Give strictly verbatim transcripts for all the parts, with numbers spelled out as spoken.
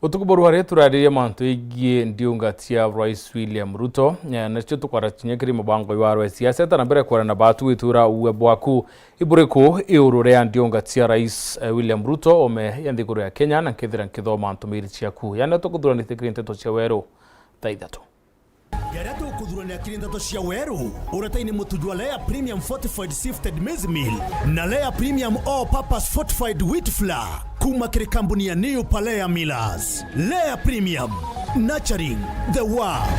Utuku bwa rwari turaririe mantu igie ndiunga cia Rais William Ruto, eh, nacio tukwara kinya kiri mubango jwa rwe siasa. Tana mbere kwara na batu witura uwe bwaku. Iburiku iuru ria ndiunga cia Rais, eh, William Ruto ome ya nthiguru ya Kenya, na nkethira nkithoma ntumiri ciaku. Yaani tukuthuranitie kiri nteto cia weru thaa ithatu. Jaria tukuthurania kiri nteto cia weru, uretaini mutu jwa Lea Premium Fortified Sifted Maize Meal na Lea Premium All Purpose Fortified Wheat Flour kuma kiri kambuni ya New Palea Millers. Lea Premium, nurturing the world.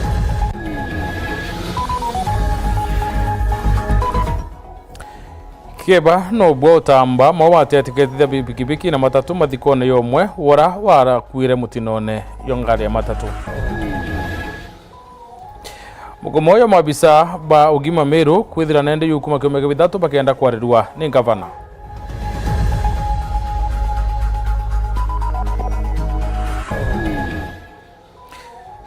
Kieba no bwa utamba, mau atetiketithia pikipiki na matatu mathikone yomwe wora warakuire mutinone yo ngari ya matatu. Mugomo uyu maabisa ba ugima Meru kwithira nende yukuma kiumia kia bithatu bakenda kwarirua ni ngavana.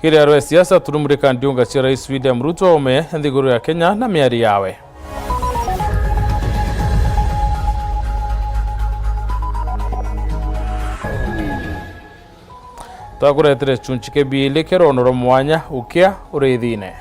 Kiri arwe siasa turumurika ndiunga cia Rais William Ruto ome nthiguru ya Kenya na miari yawe. Twakuretere chunchi kebili kerono rwa mwanya ukia urithine.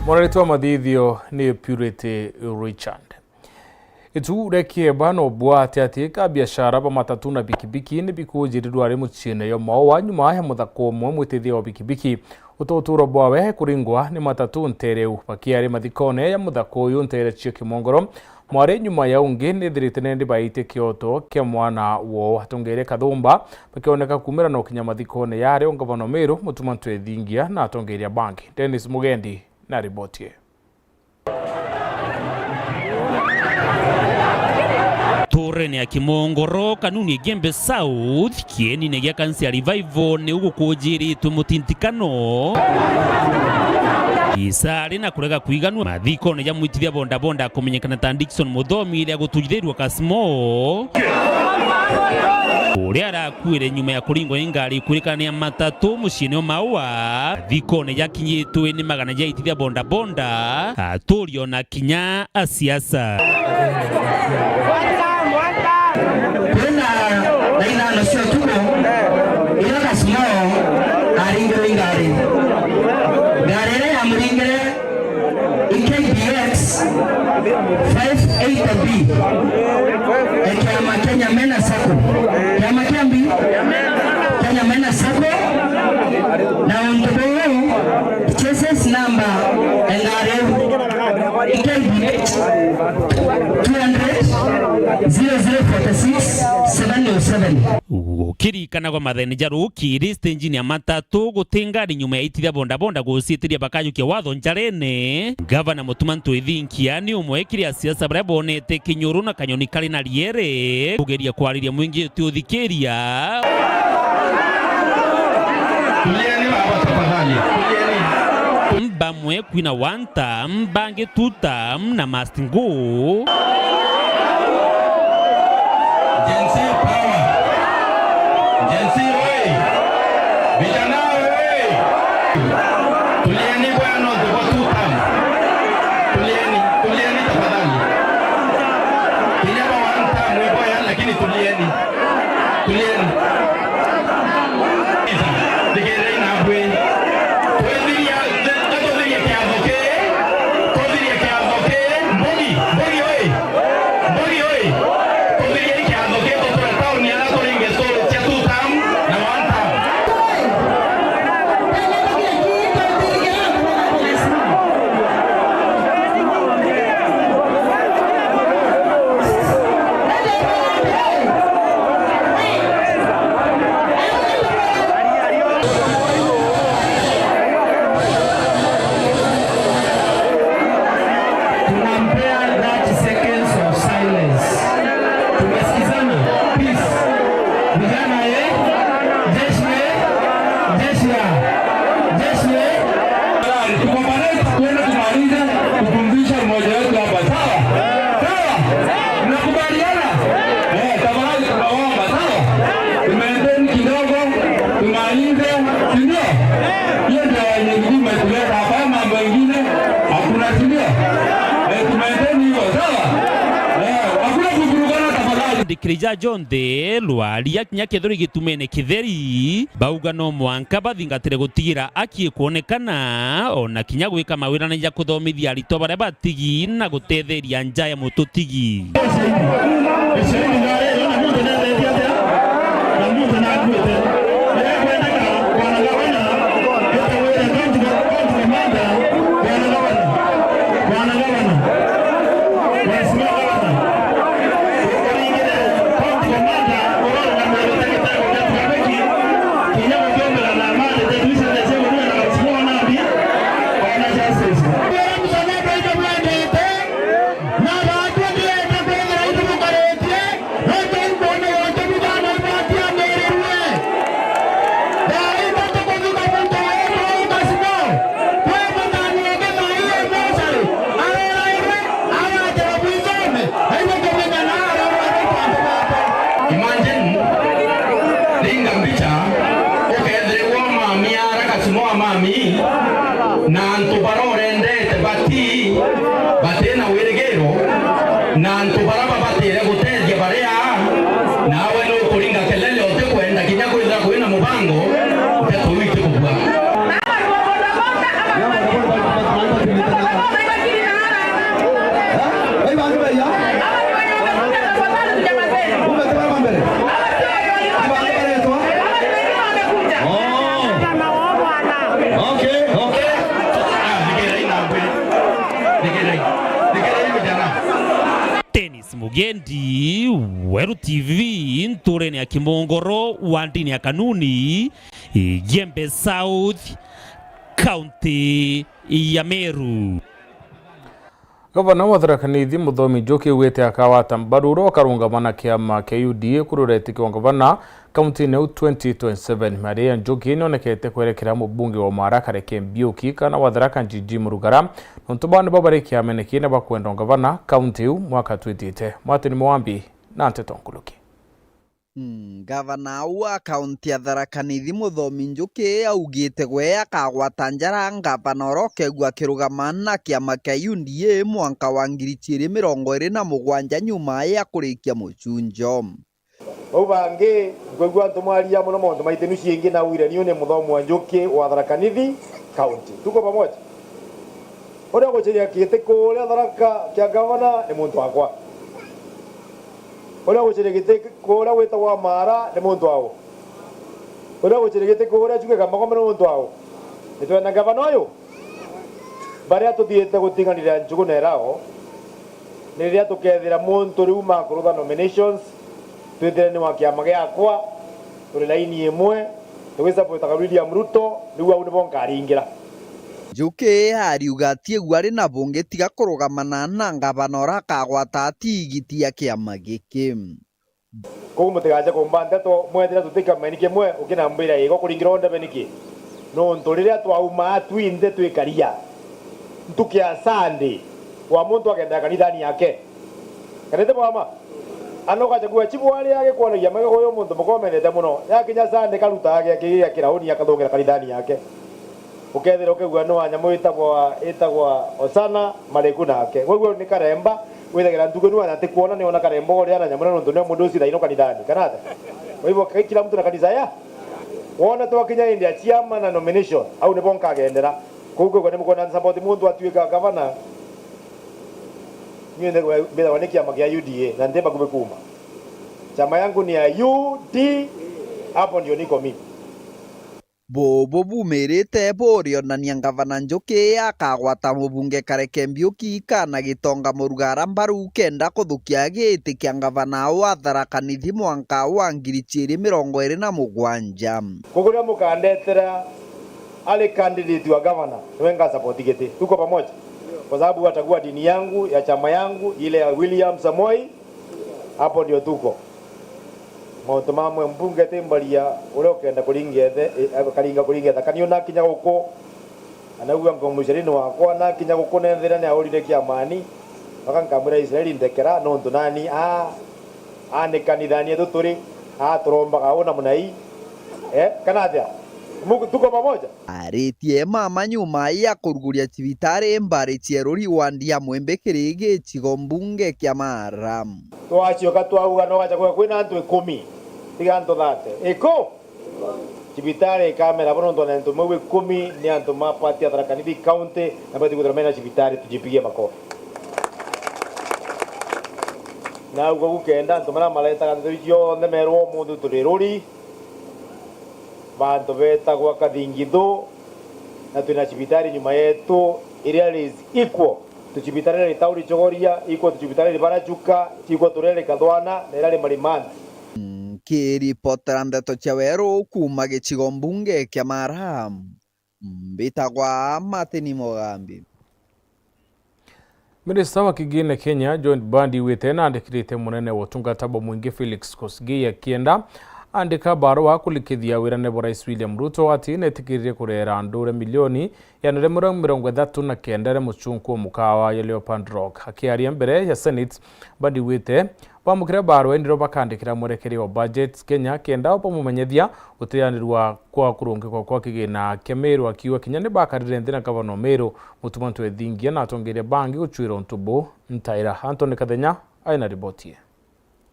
Mwarariti wa mathithio ni Purity Richard. Itu ria kieba no bwate ati ka biashara ba matatu na pikipiki ni bikujirirwa ari muciine yo Maua nyuma ya muthaka umwe mwitithia wa pikipiki uta uturo bwawe kuringwa ni matatu ntereu. Bakiari mathikone ya muthaka uyu ntere cia Kimongoro, mwari nyuma ya ungi nithirite nendi baite kioto kia mwana woo atongeire kathumba, bakioneka kumira no kinya mathikone yari o ngavana Meru Mutuma Ntwethingia na atongeria bangi. Dennis Mugendi na riboti ii. Turene ya Kimongoro, Kanuni Igembe South, kienine gia kanisa ya Revival, ni ugukujiritwe mutintikano. Isari na kurega kwiganua mathikone ja mwitithia bodaboda akumenyekana ta Dickson Muthomi iria gutujirirwa Kasimo, uria ara akuire nyuma ya kuringwa ni ngari ikurikana ya matatu muciine o Maua. Mathikone jakinyitwe ni magana ja aitithia bodaboda, aturi ona kinya a siasa. Kwina thaa ithano cia utuku, iria Kasimo aringirwe i ngari. Ngari iria yamuringire i K B X five eighty B. E kiama kia Nyamena Sacco. Kiama kia mbi? Kia Nyamena Sacco. Na untu buu, chassis number e ngari iu i K B X two hundred zero zero forty six seven oh seven. Gukirikanagwa mathene ja rukiri, stage-ini ya matatu, guti ngari nyuma ya itithia bodaboda guciitiria bakajukia watho njarene. Ngavana Mutuma Ntwethingia ni umwe kiri a siasa baria bonete kinyuru na kanyoni kari na riere kugeria kwariria mwingi utiuthikiria. Tulieni baba, tafadhali. Tulieni. Bamwe kwina one term, bangi two term na must go. Gen Z power. Gen Z oi! Vijana oi! Tulieni bwana, tuko two term. Tulieni, tulieni tafadhali. Kinya ba one term iboya, lakini tulieni. Tulieni. Thikirirai nabwi. Twithiria, tuthirie kiatho kii, tuthirie kiatho kii. Mbugi, Mbugi oi! Mbugi oi! Tuthirieni kiatho giki, turi tauni aria turi ngestori cia two term na one term. Tunampea thirty seconds of silence. Rikirija jonthe rwaria kinya kethirwa gitumene kitheri, bauga no mwanka bathingatire gutigira aki ikwonekana, ona kinya gwika mawirane ja kuthomithia aritwa baria batigi na gutetheria nja ya mututigi. Bwana gavana, bwana gavana, waheshimiwa gavana, uringire county commander urorũgamira gitego kia traffic, kinya gukiombera na amani, tetuica ndecia gurua na waheshimiwa nabi, bwana justice. Muthamaki aitũ mwendete, na baatwa ndienda kwithira itumukarĩtie, nontu inkwona gwantu bujana ibatianĩrĩrue. Thaa itatu kuthika muntu wetu au kasino, kwe muthani ungi thaa ii mocarĩ, arerairwe, agakira mwithome, aigwe kumenya na ararwara ikwantu bakwa. Imagine, ringa mbicha, ukethirwa mami ara kasino wa mami, na antu bara urendete bati, bati na wirigiro, na antu bara babatire gutethia bari aa, nawe nukuringa kelele utikwenda kinya kwithira kwina mubango, nteto iu itikubua. Oh. Okay, okay. Ah, thikirirai na mbere. Thikirirai. Thikirirai vijana. Dennis Mugendi, Weru T V, nturene ya Kimongoro, wandini ya Kanuni, Igembe South, kaunti ya Meru. Gavana wa Tharaka Nithi Muthomi Njuki augite akawata mbaru uria ukarungama na kiama kia U D A kurura itikio ngavana kaunti-ini iu twenty twenty-seven. Miario ya Njuki nionekete kwerekera mubunge wa Maara Kareke Mbiuki kana wa Tharaka Njiji Murugara, nontu bao nibo bari kiamene kii na bakwenda ungavana kaunti iu mwaka twitite. Martin Mwambi na nteto nkuruki. Mm, ngavana wa kaunti ya Tharaka Nithi Muthomi Njuki augite gwe akagwata njara ngavana uria ukegua akirugama na kiama kia U D A mwanka wa ngiri ciiri mirongo iri na mugwanja nyuma ya kurikia mucunjo. Bau bangi, nkwigua antu mwaria mono mauntu maitenu ciingi na wira niu ni Muthomi wa Njuki wa Tharaka Nithi County. Tuko pamoja? Uria guciria giti kuria Tharaka kia gavana ni muntu wakwa. Uria guciria giti kuria gwitagwa Maara ni muntu wau. Uria guciria giti kuria Chuka Kamagome ni muntu wau. Nitwenda gavana uyu. Baria tuthiite gutinganira njugu na irao, ni riria tukethira muntu riu makurutha nominations, twithire ni wa kiama giakwa, turi laini imwe, tugisupport William Ruto, riu au nibo nkaringira. Njuki ariuga atiigua ari na bungi tiga kurugamana na ngavana uria akagwata atigiti ya kiama giki. Koguo mutigaje kumba nteto, mwethira tuti kiameni kimwe, ukinambira igo kuringira ondebe niki? Nontu riria twaumaa twinthe twikaria, ntuku ya Sunday, wa muntu akendaa kanithani yake. Kanite bwama? Ana ugacha kuga chibu aria agikwanagia magego uyu muntu mukomendete muno. Yakinya Sunday karutaa gia kigi gia kirauni akathungira kanithani yake. Ukethira ukigua ni wa nyamu itagwa, itagwa Osana, mariku nake. Koguo ni karemba, withagira ntuku ni wana atikwona ni ona karemba uria na nyamu na nontu ni mundu ucio thaino kanithani. Kana atia? Kwa hivyo, ki-, kila mtu na kanisa ya. Wona twakinya indi ya chiama na nomination, au nibo nkagendera. Koguo kwigua ni mukwona support muntu atuika gavana. Niu nthigwa mbithagwa ni kiama kia U D A na ndi bakubi kuuma. Chama yangu ni ya U D A, hapo ndio niko mimi. Bubu bumirite burionania ngavana Njuki akagwata mubunge Kareke Mbiuki kana Gitonga Murugara mbaru kenda kuthukia giti kia ngavana wa Tharaka Nithi mwanka wa ngiri ciiri mirongo iri na mugwanja. Kukuria mukandetera ari candidate wa gavana, niwe nga support giti. Tuko pamoja? Kwa sababu atagua dini yangu, ya chama yangu, ile ya William Samoei, hapo ndio tuko. Mauntu mamwe mbunge ti mbaria, uria ukenda kuringa ithe, eh, akaringa kuringa ithe. Kani una kinya guku, anaugua nkomuciarini wakwa, na kinya guku nethira ni aurire kiamani, baka nkamwira Israeli ndekera, nontu nani, a, a ni kanithani yetu turi, a turombaga u namna ii. Eh, kana atia? Mungu, tuko pamoja. Aritie mama nyuma ya kuruguria cibitari mbari cia ruri wandi ya Mwembe kiri gicigo mbunge kia Mara. Twacioka twauga no gacha kwina antu ikumi, tiga antu thate. Iko? Cibitari ikamera bo nontu antu mau ikumi ni antu ma party ya Tharaka Nithi County, na bati kwithirwa mena cibitari, tujipigie makofi. Na uguo gukenda antu maria maretaga ndeto icio cionthe merwo umunthi turi ruri, bantu betagwa Kathingithu, na twina cibitari nyuma yetu iria is equal to cibitari ria Itauri Chogoria, equal to cibitari ria Barachuka, equal to riria ri Kathwana, na iria ri Marimanti. Nkiripotera ndeto cia weru kuuma gicigo mbunge kia Mara, mbitagwa Martin Mugambi. Minista wa kigine Kenya, John Mbadi Wite, naandikirite munene wa utungata bwa mwingi Felix Koskei akienda andika barua kulikithia wirane bwa Rais William Ruto ati netikiririe kurera ndure milioni igana rimwe mirongo ithatu na kenda ria muchunku wa mukawa ya Leopard Rock. Akiaria mbere ya Senate, Mbadi Wite bamukire barua indiro bakandikira mwerekeri wa budget Kenya kenda bamumenyethia guteanirwa kwa kurungikwa kwa kigina kia Meru, akiuga kinya ni bakarire nthi na gavana wa Meru Mutuma Ntwethingia na atongeria bangi guchwira untu bu ntaira. Anthony Kathenya aina riboti ii.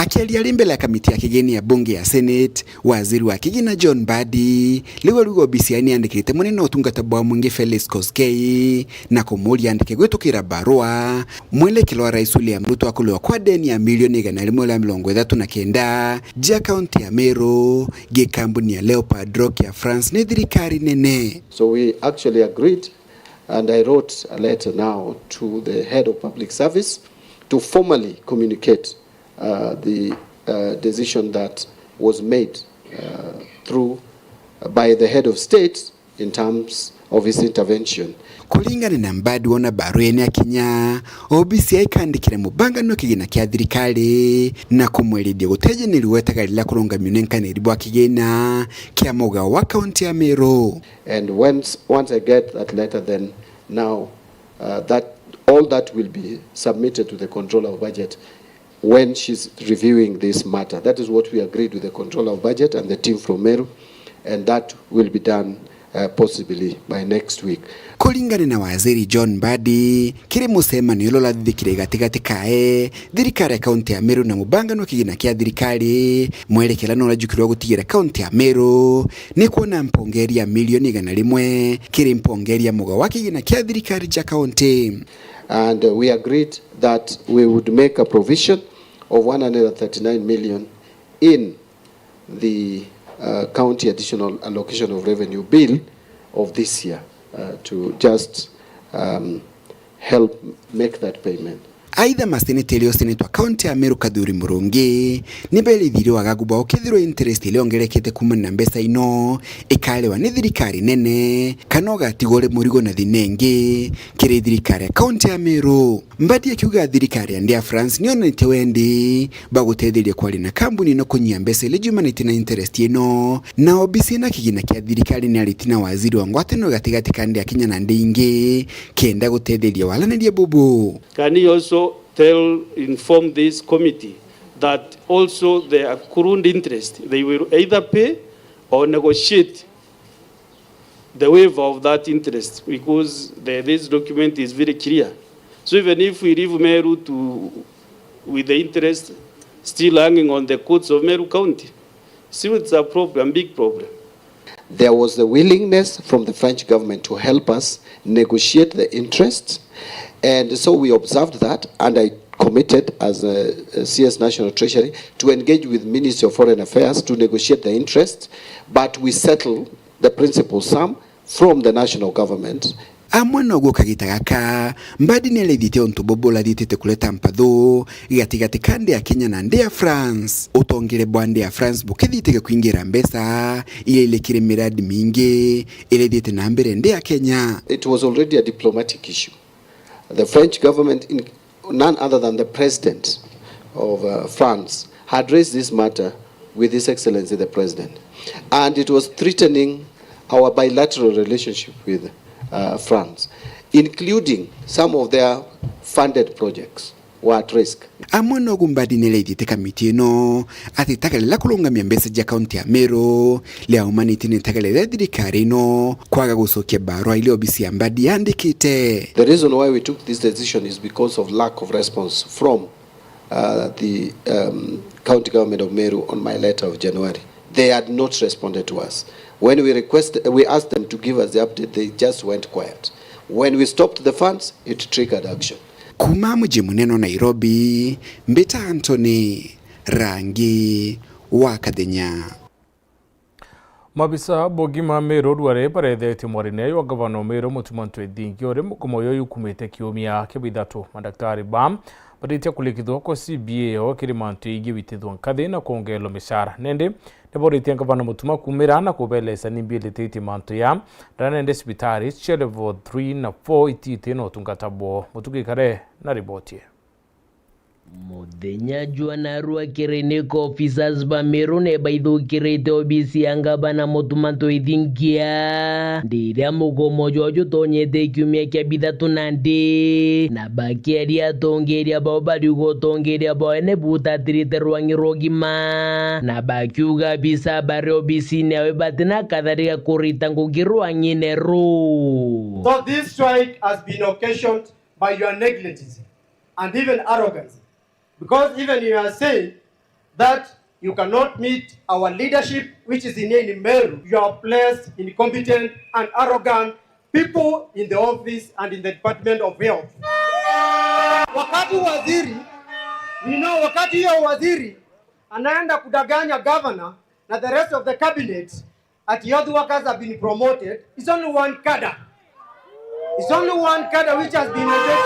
Akiaria ari mbele ya kamiti ya kigini ya bunge ya Senate, waziri wa kigina John Mbadi riu ariuga obisi yae niandikirite munene wa utungata bwa mwingi Felix Koskei na kumuria andike gwitukira barua mwerekero wa Rais William Ruto wa kuliwa kwa deni ya milioni igana rimwe ria mirongo ithatu na kenda jia kaunti ya Meru gi kambuni ya Leopard Rock ya France ni thirikari nene. So we actually agreed, and I wrote a letter now to the head of public service to formally communicate, uh, the, uh, decision that was made, uh, through, by the head of state in terms of his intervention. Kuringana na Mbadi, wona barua ene akinya, obisi yae ikandikira mubangani wa kigina kia thirikari na kumwerithia gutejanirua wetaga riria kurungamia unenkaniri bwa kigina kia mugao wa kaunti ya Meru. And once, once I get that letter, then now, uh, that, all that will be submitted to the Controller of Budget when she's reviewing this matter. That is what we agreed with the Controller of Budget and the team from Meru, and that will be done, uh, possibly by next week. Kuringana na waziri John Mbadi, kiri mucemanio uria urathithikire gatigati kae, thirikari ya kaunti ya Meru na mubangani wa kigina kia thirikari, mwerekera nurajukirwe gutigira kaunti ya Meru ni kwona mpongeri ya milioni igana rimwe kiri mpongeri ya mugao wa kigina kia thirikari ja kaunti. And, uh, we agreed that we would make a provision of one hundred and thirty-nine million in the, uh, county additional allocation of revenue bill of this year, uh, to just, um, help make that payment. Aitha, maseneta iri o seneta wa kaunti ya Meru Kathuri Murungi ni berithirie wagagu bwa ukethirwa interest iria ongerekete kuumania na mbeca ino ikariwa ni thirikari nene, kana ugatigwa uri murigo na thina ingi kiri thirikari ya kaunti ya Meru. Mbadi akiuga thirikari ya nthi ya France nionanitie wendi bwa gutetheria kwaria na kambuni ino kunyia mbeca iria ciumanitie na interest ino, na obisi ina kigina kia thirikari ni aritie na waziri wa ngwataniro gatigati ka nthi ya Kenya na nthi ingi kenda gutetheria waraniria bubu. Can you also tell, inform this committee that also the accrued interest, they will either pay or negotiate the waiver of that interest, because the, this document is very clear. So even if we leave Meru to, with the interest still hanging on the courts of Meru County, still it's a problem, big problem. There was the willingness from the French government to help us negotiate the interest, and so we observed that, and I committed as a, a C S National Treasury to engage with Ministry of Foreign Affairs to negotiate the interest, but we settled the principal sum from the national government. Amwe noguo kagita gaka, Mbadi ni arithitie untu bubu urathitite kureta mpathu gatigati ka nthi ya Kenya na nthi ya France. Utongere bwa nthi ya France bukithitike kwingira mbeca iria iri kiri miradi mingi iria ithiite na mbere nthi ya Kenya. It was already a diplomatic issue. The French government, in, none other than the president of, uh, France, had raised this matter with His Excellency the President. And it was threatening our bilateral relationship with, uh, France, including some of their funded projects. Were at risk. Amwe nogu Mbadi niraithite kamiti ino ati itagere ria kurungamia mbeca cia kaunti ya Meru riaumanitie na itagere ria thirikari ino kwaga gucokia barua iria obisi ya Mbadi yandikite. The reason why we took this decision is because of lack of response from, uh, the, um, county government of Meru on my letter of January. They had not responded to us. When we request, we asked them to give us the update, they just went quiet. When we stopped the funds, it triggered action. Kuuma muji munene o Nairobi, mbita Anthony Rangi wa Kathenya. Mabisa bogima Meru rware barethetie mwarine wa gavana o Meru Mutuma Ntwethingi uri mugomo uyu ukumite kiumia kia bithatu. Madaktari ba baritie kurikithwa kwa C B A o kiri mantu igie witithwa nkathi na kwongerwa micara. Nende niboritie gavana Mutuma kumira na kubelesa nimbi irititie mantu ya ndana nende cibitari cia level three na four ititi na utungata bwao. Mutugi Kare na riboti. Muthenya jwa narua clinic officers ba Meru ne baithukirite obisi ya ngavana Mutuma Ntwethingia. Ndiria mugomo jwao jutonyete kiumia kia bithatu nandi, na bakieria atongeria bao bariuga utongeria bwao ne butatirite rwang'i rwa ugima, na bakiuga abisa bari obisine yao batina katharika kurita ngugi rwang'ine ruu. So this strike has been occasioned by your negligence and even arrogance. Because even you are saying that you cannot meet our leadership, which is in, in Meru, you are placed incompetent and arrogant people in the office and in the Department of Health. Wakati waziri, you know, wakati hiyo waziri anaenda kudanganya governor na the rest of the cabinet, ati health workers have been promoted. It's only one cadre. It's only one cadre which has been promoted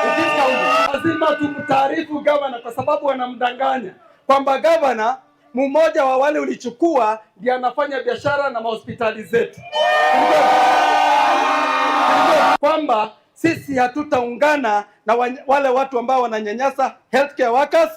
in this county. Lazima tumtaarifu gavana kwa sababu wanamdanganya kwamba gavana mmoja wa wale ulichukua ndiye anafanya biashara na mahospitali zetu. Kwamba sisi hatutaungana na wa-, wale watu ambao wananyanyasa healthcare workers,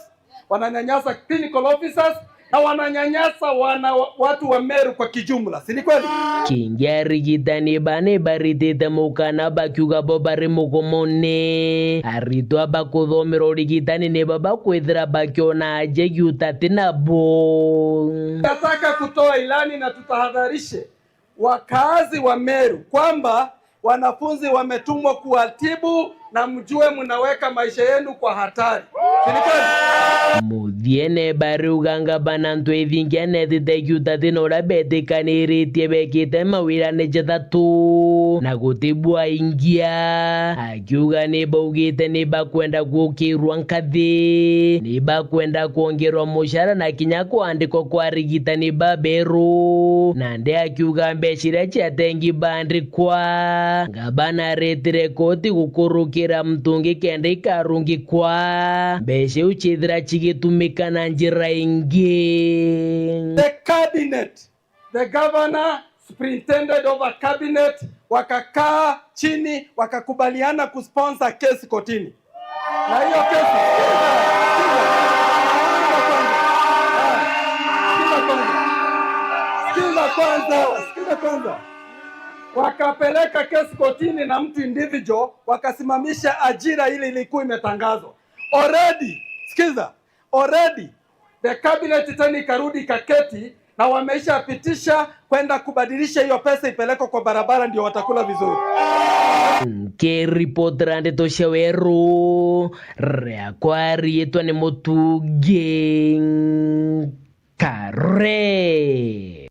wananyanyasa clinical officers na wananyanyasa wana, watu wa Meru kwa kijumla, si ni kweli? Kingi arigitani bane baritite mukana bakiuga bo bari mugomone. Aritwa bakuthomera urigitani nibo bakwithira bakiona aja igiuta ti nabo. Nataka kutoa ilani na tutahadharishe wakaazi wa Meru kwamba wanafunzi wametumwa kuwatibu na mjue mnaweka maisha yenu kwa hatari. Si ni kweli? Muthiene bariuga ngavana Ntwethingia netite kiuta thina uria betikaniritie bekite mawirane jathatu na gutibwa ingia. Akiuga ni baugite ni bakwenda gukirwa nkathi, ni bakwenda kwongerwa mucara na kinya kwandikwa kwa arigitani baberu. Nandi akiuga mbeca iria ciatengi bandikwa, ngavana aritire koti gukurukira mtungi kenda ikarungikwa, mbeca iu ciithira cigitumika na njira ingi. The cabinet, the governor, superintendent of a cabinet, wakakaa chini, wakakubaliana kusponsor kesi kotini. Na hiyo kesi, sikiza, sikiza, sikiza kwanza. Ah, sikiza kwanza. Sikiza kwanza. Sikiza kwanza. Wakapeleka kesi kotini na mtu individual, wakasimamisha ajira ile ilikuwa imetangazwa. Already, sikiza, already, the cabinet tena ikarudi ikaketi na wameishapitisha kwenda kubadilisha hiyo pesa ipelekwe kwa barabara ndio watakula vizuri. Nkiripotera ndeto cia weru, riakwa riitwa ni Mutungi Kare.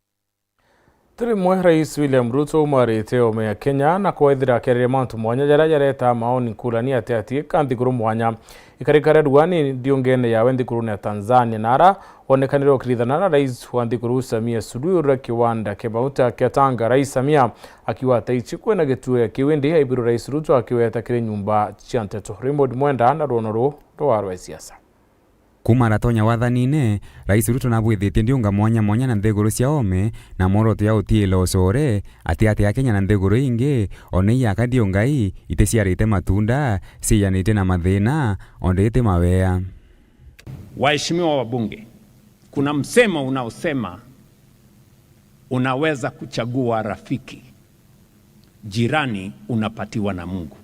Ti rimwe Rais William Ruto aumarite oome ya Kenya na kwethira akiariria mantu mwanya jaria jareta maoni nkurani atiati ka nthiguru mwanya. Ikarikare ruani ndiungene yawe nthigurune ya Tanzania, na ara onekanire ukirithana na Rais wa nthiguru Samia Suluhu uria kiwanda kia mauta kia Tanga. Rais Samia akiuga ati ici kwina gituo ya kiu, indi aibirwe Rais Ruto akiweta kiri nyumba cia nteto. Raymond Mwenda na rwono ruu rwa rwa siasa. Kuuma aratonya wathanine, Rais Ruto nabwithitie ndiunga mwanya mwanya na nthiguru cia oome na mworoto ya utiila ucore atiati ya Kenya na nthiguru ingi, o na iyaka ndiungai iticiarite matunda, ciijanitie na mathina, o ndi iti mawea. Waheshimiwa wabunge, kuna msemo unaosema, unaweza kuchagua rafiki, jirani unapatiwa na Mungu.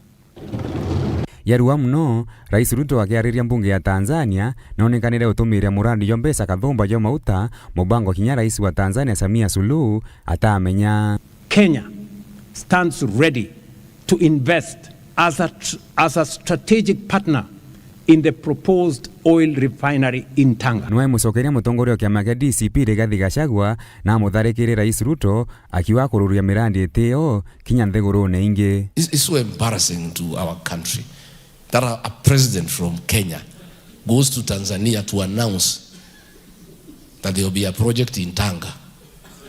Yarua mono, Rais Ruto akiariria mbunge ya Tanzania, noonekanire utumiire muradi jwa mbeca kathumba jwa mauta, mubango kinya rais wa Tanzania Samia Suluhu atamenya. Kenya stands ready to invest as a tr-, as a strategic partner in the proposed oil refinery in Tanga. Nwe mucokeria mutongoria wa kiama kia D C P Rigathi Gachagua na amutharikire Rais Ruto akiuga akururia miradi itiyo kinya nthigurune ingi. It's, it's so embarrassing to our country that a, a president from Kenya goes to Tanzania to announce that there will be a project in Tanga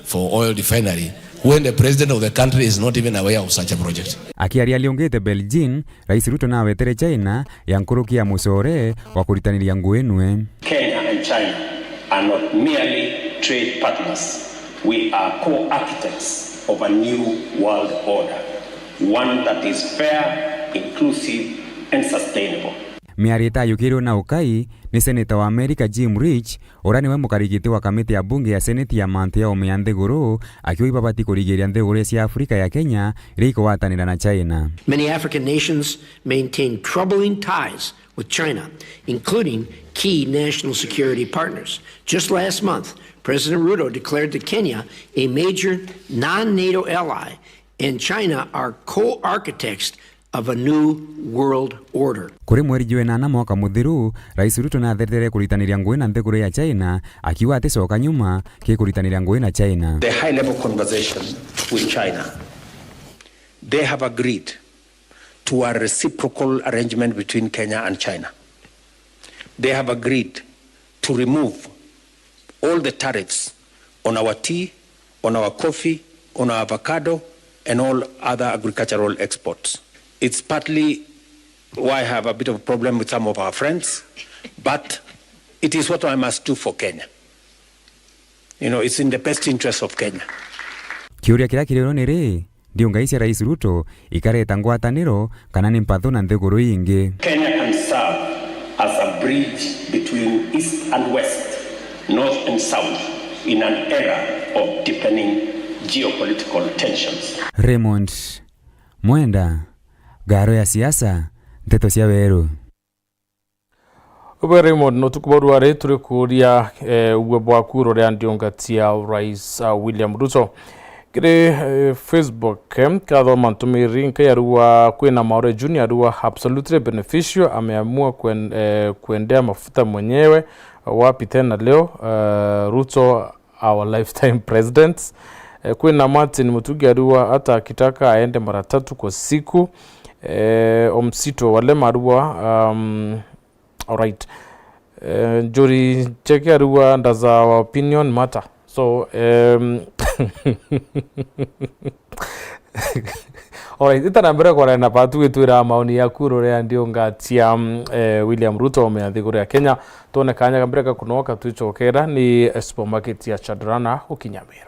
for oil refinery when the president of the country is not even aware of such a project. Akiaria aliungite Beijing, Rais Ruto nawetere China ya nkuruki ya mucore wa kuritaniria ngugi nwe. Kenya and China are not merely trade partners. We are co-architects of a new world order, one that is fair, inclusive, and sustainable. Miario itayukirwe na ukai ni seneta wa Amerika Jim Risch, uria niwe mukarigiti wa kamiti ya bunge ya seneti ya mantu ya ume ya nthiguru, akiuga ibabati kurigiria nthiguru cia Afrika ya Kenya iria ikugwatanira na China. Many African nations maintain troubling ties with China, including key national security partners. Just last month, President Ruto declared that Kenya, a major non-NATO ally, and China are co-architects of a new world order. Kuri mweri jwa inana mwaka muthiru, Rais Ruto natheretere kuritaniria ngugi na nthiguru ya China, akiuga aticoka nyuma ki kuritaniria ngugi na China. The high-level conversation with China, they have agreed to a reciprocal arrangement between Kenya and China. They have agreed to remove all the tariffs on our tea, on our coffee, on our avocado, and all other agricultural exports. It's partly why I have a bit of a problem with some of our friends, but it is what I must do for Kenya. You know, it's in the best interest of Kenya. Kiuria kiria kiri ro ni ri, ndiunga ici cia Rais Ruto ikareta ngwataniro kana ni mpathu na nthiguru ingi? Kenya can serve as a bridge between East and West, North and South in an era of deepening geopolitical tensions. Raymond Mwenda, Ngaro ya Siasa, Nteto cia Weru. Ube Raymond, na utuku bwa ruari turi kuuria, eh, uwe bwaku iguru ria ndiunga cia Rais, ah, William Ruto. Kiri, eh, Facebook, eh, kathoma ntumiri nkai arua kwina Maore Junior arua absolutely beneficial, ameamua kwen-, eh, kuendea mafuta mwenyewe. Wapi tena leo, eh, Ruto our lifetime president. Eh, kwina Martin Mutugi arua hata akitaka aende mara tatu kwa siku. Eh, Omsito Walema arua, um, alright. Eh, Njuri Cheke arua, does our opinion matter? So, um, alright, ita na mbere kwarana na batu gitwira maoni yaku iguru ria ndiunga cia, mm, eh, William Ruto, ume ya nthiguru ya Kenya. Twone kanya ka mbere ga kunoka twicokera ni, eh, supermarket ya Chandarana gukinya Meru.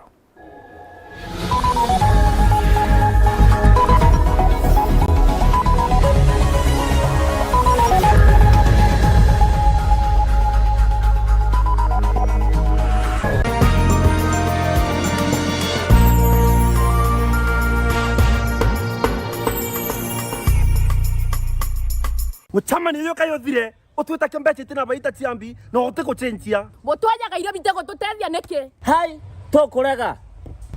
Mucemanio uyu kai uthire, utwita kio mbeca itina baita cia mbi, na utigucenjia. Butwajaga irio bitigututethia niki? Hai, tukurega.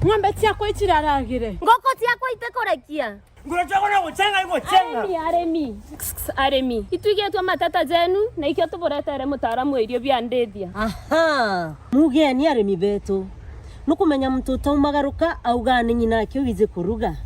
Ng'ombe ciakwa iciraragire. Nguku ciakwa itikurekia. Nguru ciakwa no gucenga igucenga. Arimi, arimi. Arimi. Itwigitwe mateta jenu, na ikio tuburetere mutaaramu wa irio bia ndithia. Aha. Mugeni arimi betu. Nukumenya muntu utaumagaruka augaa ni nyina akio wiji kuruga.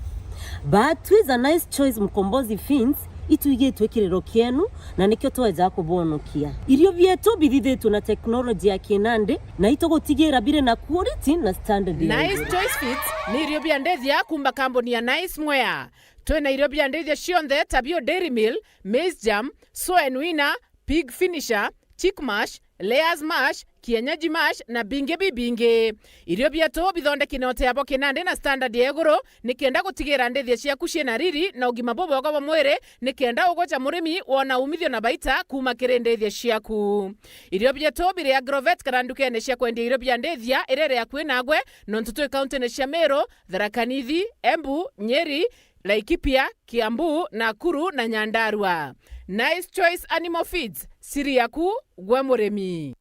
But with a Nice Choice Mkombozi Feeds, itwigitwe kiriro kienu, na nikio tweja kubonokia. Irio bietu bithithitwe na teknoloji ya kinandi, na itugutigira biri na quality na standard ya Nice iguru. Choice Feeds ni irio bia ndithia kuuma kambuni ya Nice Mwea. Twina irio bia ndithia cionthe ta bio Dairy Meal, Maize Germ, Soen Winner, Pig Finisher, Chick Mash, Layers Mash, Kienyeji Mash na bingi bibingi. Irio bietu bithondeki na uteabo kinandi na standard ya iguru, nikenda gutigira ndithia ciaku ciina riri na ugima bubwega bwa mwiri, nikenda ugoca murimi wona umithio na baita kuuma kiri ndithia ciaku. Irio bietu biri Agrovet kana ndukene cia kwendia irio bia ndithia iria iri akui nagwe, nontu twi kauntine cia Meru, Tharaka Nithi, Embu, Nyeri, Laikipia, Kiambu, Nakuru na Nyandarua. Nice Choice Animal Feeds, siri yaku gwe murimi.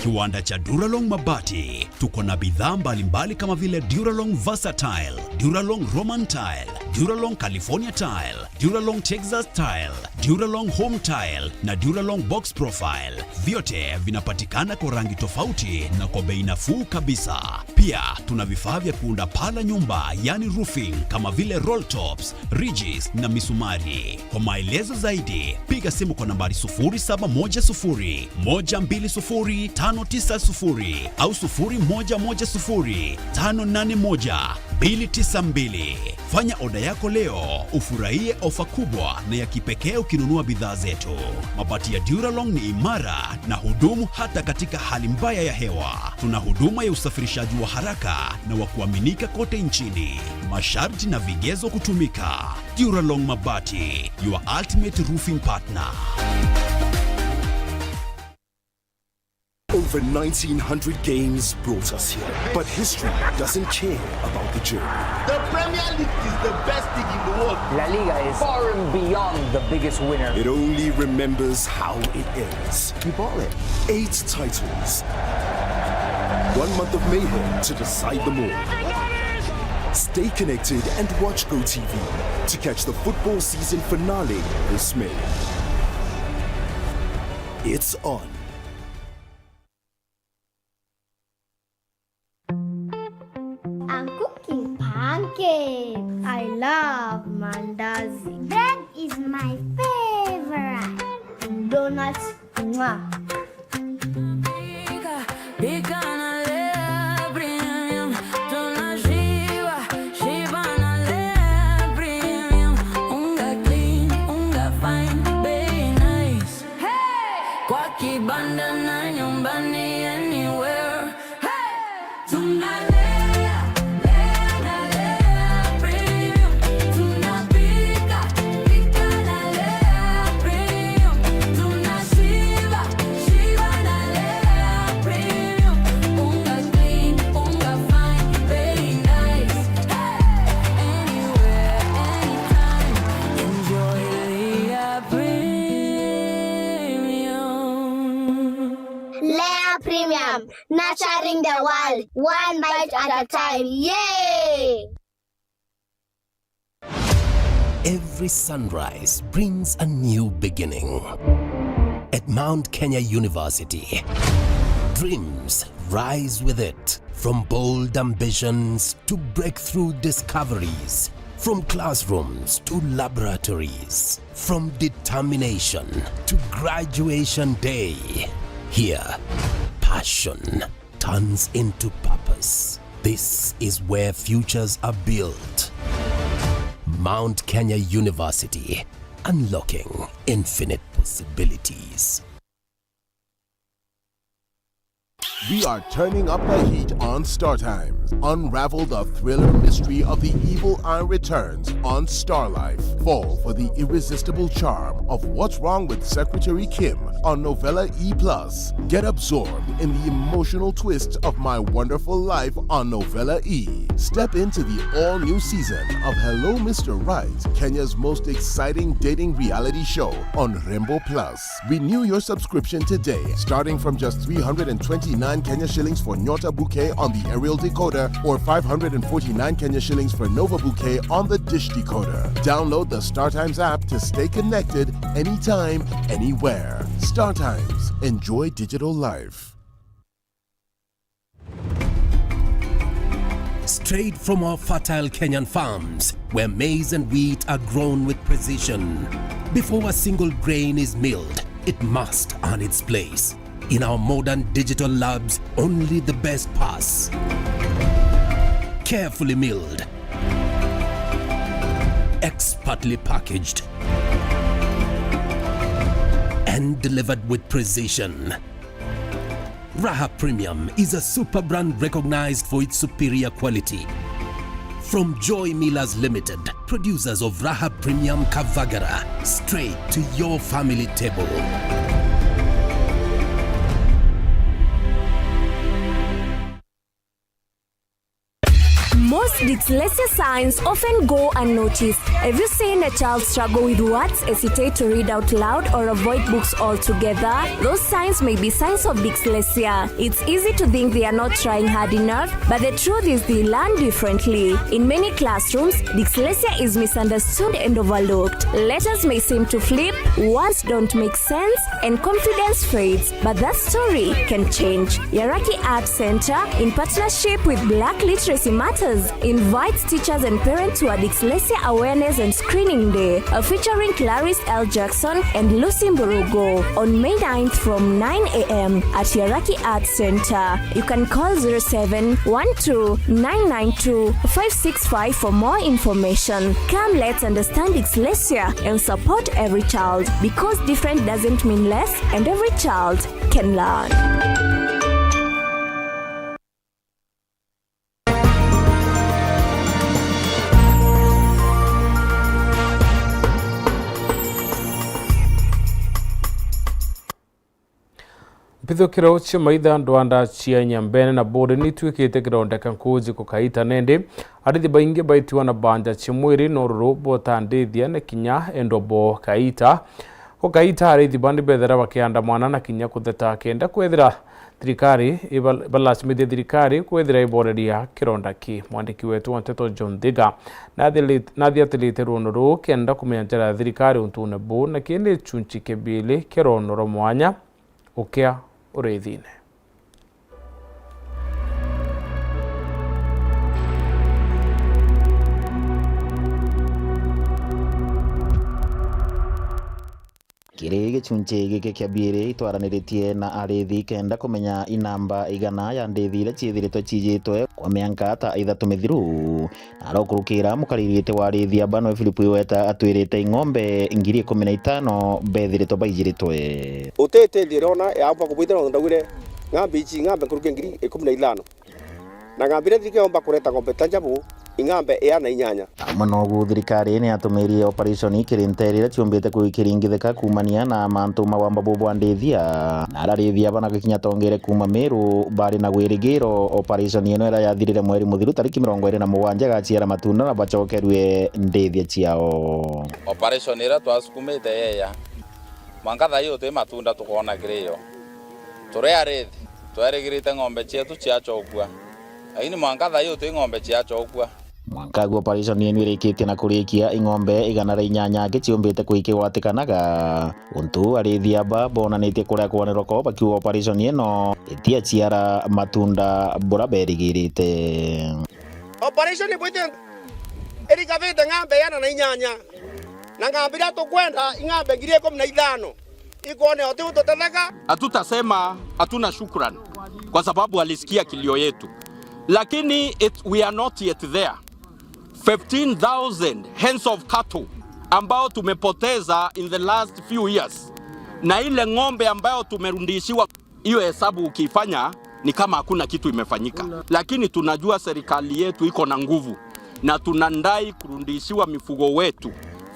Kiwanda cha Duralong Mabati. Tuko na bidhaa mbalimbali kama vile Duralong Versatile, Duralong Roman Tile, Duralong California Tile, Duralong Texas Tile, Duralong Home Tile na Duralong Box Profile. Vyote vinapatikana kwa rangi tofauti na kwa bei nafuu kabisa. Pia tuna vifaa vya kuunda paa la nyumba, yani roofing, kama vile roll tops, ridges na misumari. Kwa maelezo zaidi, piga simu kwa nambari sufuri saba moja sufuri, moja mbili sufuri, tano tisa sufuri au sufuri moja moja sufuri, tano nane moja, mbili tisa mbili. Fanya oda yako leo, ufurahie ofa kubwa na ya kipekee ukinunua bidhaa zetu. Mabati ya Duralong ni imara na hudumu hata katika hali mbaya ya hewa. Tuna huduma ya usafirishaji wa haraka na wa kuaminika kote nchini. Masharti na vigezo kutumika. Duralong Mabati, your ultimate roofing partner. Over nineteen hundred games brought us here, but history doesn't care about the journey. The Premier League is the best league in the world. La Liga is far and beyond the biggest winner. It only remembers how it ends. You bought it. Eight titles. One month of mayhem to decide them all. Stay connected and watch GoTV to catch the football season finale this May. It's on. I'm cooking pancakes. I love mandazi. Bread is my favorite. Donuts, mwah. Pika, pika na Lea Premium. Tunashiba, shiba na Lea Premium. Unga clean, unga fine, bei nice. Hey! Kwa kibanda na nyumbani, anywhere. Hey! Tunalea, lea na Lea Premium. Tunapika, pika na Lea Premium. Tunashiba, shiba na Lea Premium. Unga clean, unga fine, very nice. Hey! Anywhere, anytime. Enjoy Lea Premium. Lea Premium, nurturing the world, one bite at a time. Yay! Every sunrise brings a new beginning. At Mount Kenya University, dreams rise with it. From bold ambitions to breakthrough discoveries, from classrooms to laboratories, from determination to graduation day. Here, passion turns into purpose. This is where futures are built. Mount Kenya University, unlocking infinite possibilities. We are turning up the heat on Star Times. Unravel the thriller mystery of the evil eye returns on Star Life. Fall for the irresistible charm of What's Wrong with Secretary Kim on Novella E plus. Get absorbed in the emotional twist of My Wonderful Life on Novella E. Step into the all-new season of Hello Mister Right, Kenya's most exciting dating reality show on Rembo Plus. Renew your subscription today, starting from just three hundred and twenty-nine Kenya shillings for Nyota Bouquet on the aerial decoder or five hundred and forty-nine Kenya shillings for Nova Bouquet on the dish decoder. Download the StarTimes app to stay connected anytime, anywhere. StarTimes. Enjoy digital life. Straight from our fertile Kenyan farms, where maize and wheat are grown with precision. Before a single grain is milled, it must earn its place. In our modern digital labs, only the best pass. Carefully milled, expertly packaged, and delivered with precision. Raha Premium is a super brand recognized for its superior quality. From Joy Millers Limited, producers of Raha Premium Kavagara, straight to your family table. Mo Dyslexia signs often go unnoticed. Have you seen a child struggle with words, hesitate to read out loud, or avoid books altogether? Those signs may be signs of dyslexia. It's easy to think they are not trying hard enough, but the truth is they learn differently. In many classrooms, dyslexia is misunderstood and overlooked. Letters may seem to flip, words don't make sense, and confidence fades, but that story can change. Yaraki Art Center, in partnership with Black Literacy Matters, invites teachers and parents to a Dyslexia Awareness and Screening Day, uh, featuring Clarice L. Jackson and Lucy Mburugo on May ninth from nine a m at Yaraki Art Center. You can call zero seven one two nine nine two five six five for more information. Come, let's understand dyslexia and support every child, because different doesn't mean less, and every child can learn. Mpithukiro cia maitha ndwanda cia Nyambene na Buri ni ituikite kironda kia nkuuji gukaita, nindi arithi baingi baitiwa na banja cia mwiri na ururu botandithia na kinya endwa bo kaita. Gukaita arithi ba ni bethira bakiandamana na kinya kutheta kenda kwithira thirikari iba-, ibalacimithia thirikari kwithira iboreria kironda ki. Mwandiki wetu wa nteto John Thiga nathili-, nathiatirite ruono ruu kenda kumenya njara ya thirikari untune buu, na kii ni chunchi kia biiri kia ruono rwa mwanya ukia urithine. Kiri gichunchi giki kia biiri, itwaraniritie na arithi kenda kumenya i namba igana ya ndithi iria ciithiritwe ciijitwe kwa mianka ta ithatu mithiru. Na arokurukira, mukariri wa arithi aba noe Philip Iweta atwirite ing'ombe ngiri ikumi na itano bethiritwe baijiritwe. Utitithia irona yaumba kubwithira nontu ndaugire ng'ambe ici, ng'ambe nkuruki ngiri ikumi na ithano. Na ng'ambe iria thirikari yomba kureta ng'ombe ta njabu, ing'ambe iana inyanya. Amwe nogu thirikari ni yatumirie operation kiri nteere iria ciumbite kwikiringithika kuumania na mantu ma wamba buu bwa ndithia. Na arariithia bana gukinya tongere kuuma Meru bari na wirigiro operation ino iria yathirire mweri muthiru tariki mirongo iri na mugwanja igaciara matunda na bacokerue ndithia ciao. Operation iria twasukumite yeya, mwanka thaa ii uti matunda tukoona kiri yo. Turi arithi, twerigirite ng'ombe cietu ciacokua, lakini mwanka thaa ii uti ng'ombe ciacokua. Mwanka agu operation yenu irikitie na kurikia, ing'ombe igana ria inyanya aki ciumbite kwikigwatikanaga. Untu arithi aba bonanitie kuria kwanirwa kwao bakiuga operation ino itiaciara matunda buria berigirite. Operation ibwite irigavite ng'ambe iana na inyanya, na ng'ambe iria tukwenda ing'ambe ngiri ikumi na ithano. Ikwone oti ututetheka. Hatutasema hatuna shukrani kwa sababu alisikia kilio yetu, lakini it, we are not yet there. Fifteen thousand heads of cattle ambao tumepoteza in the last few years, na ile ng'ombe ambayo tumerudishiwa, hiyo hesabu ukiifanya ni kama hakuna kitu imefanyika, lakini tunajua serikali yetu iko na nguvu na tunadai kurudishiwa mifugo wetu,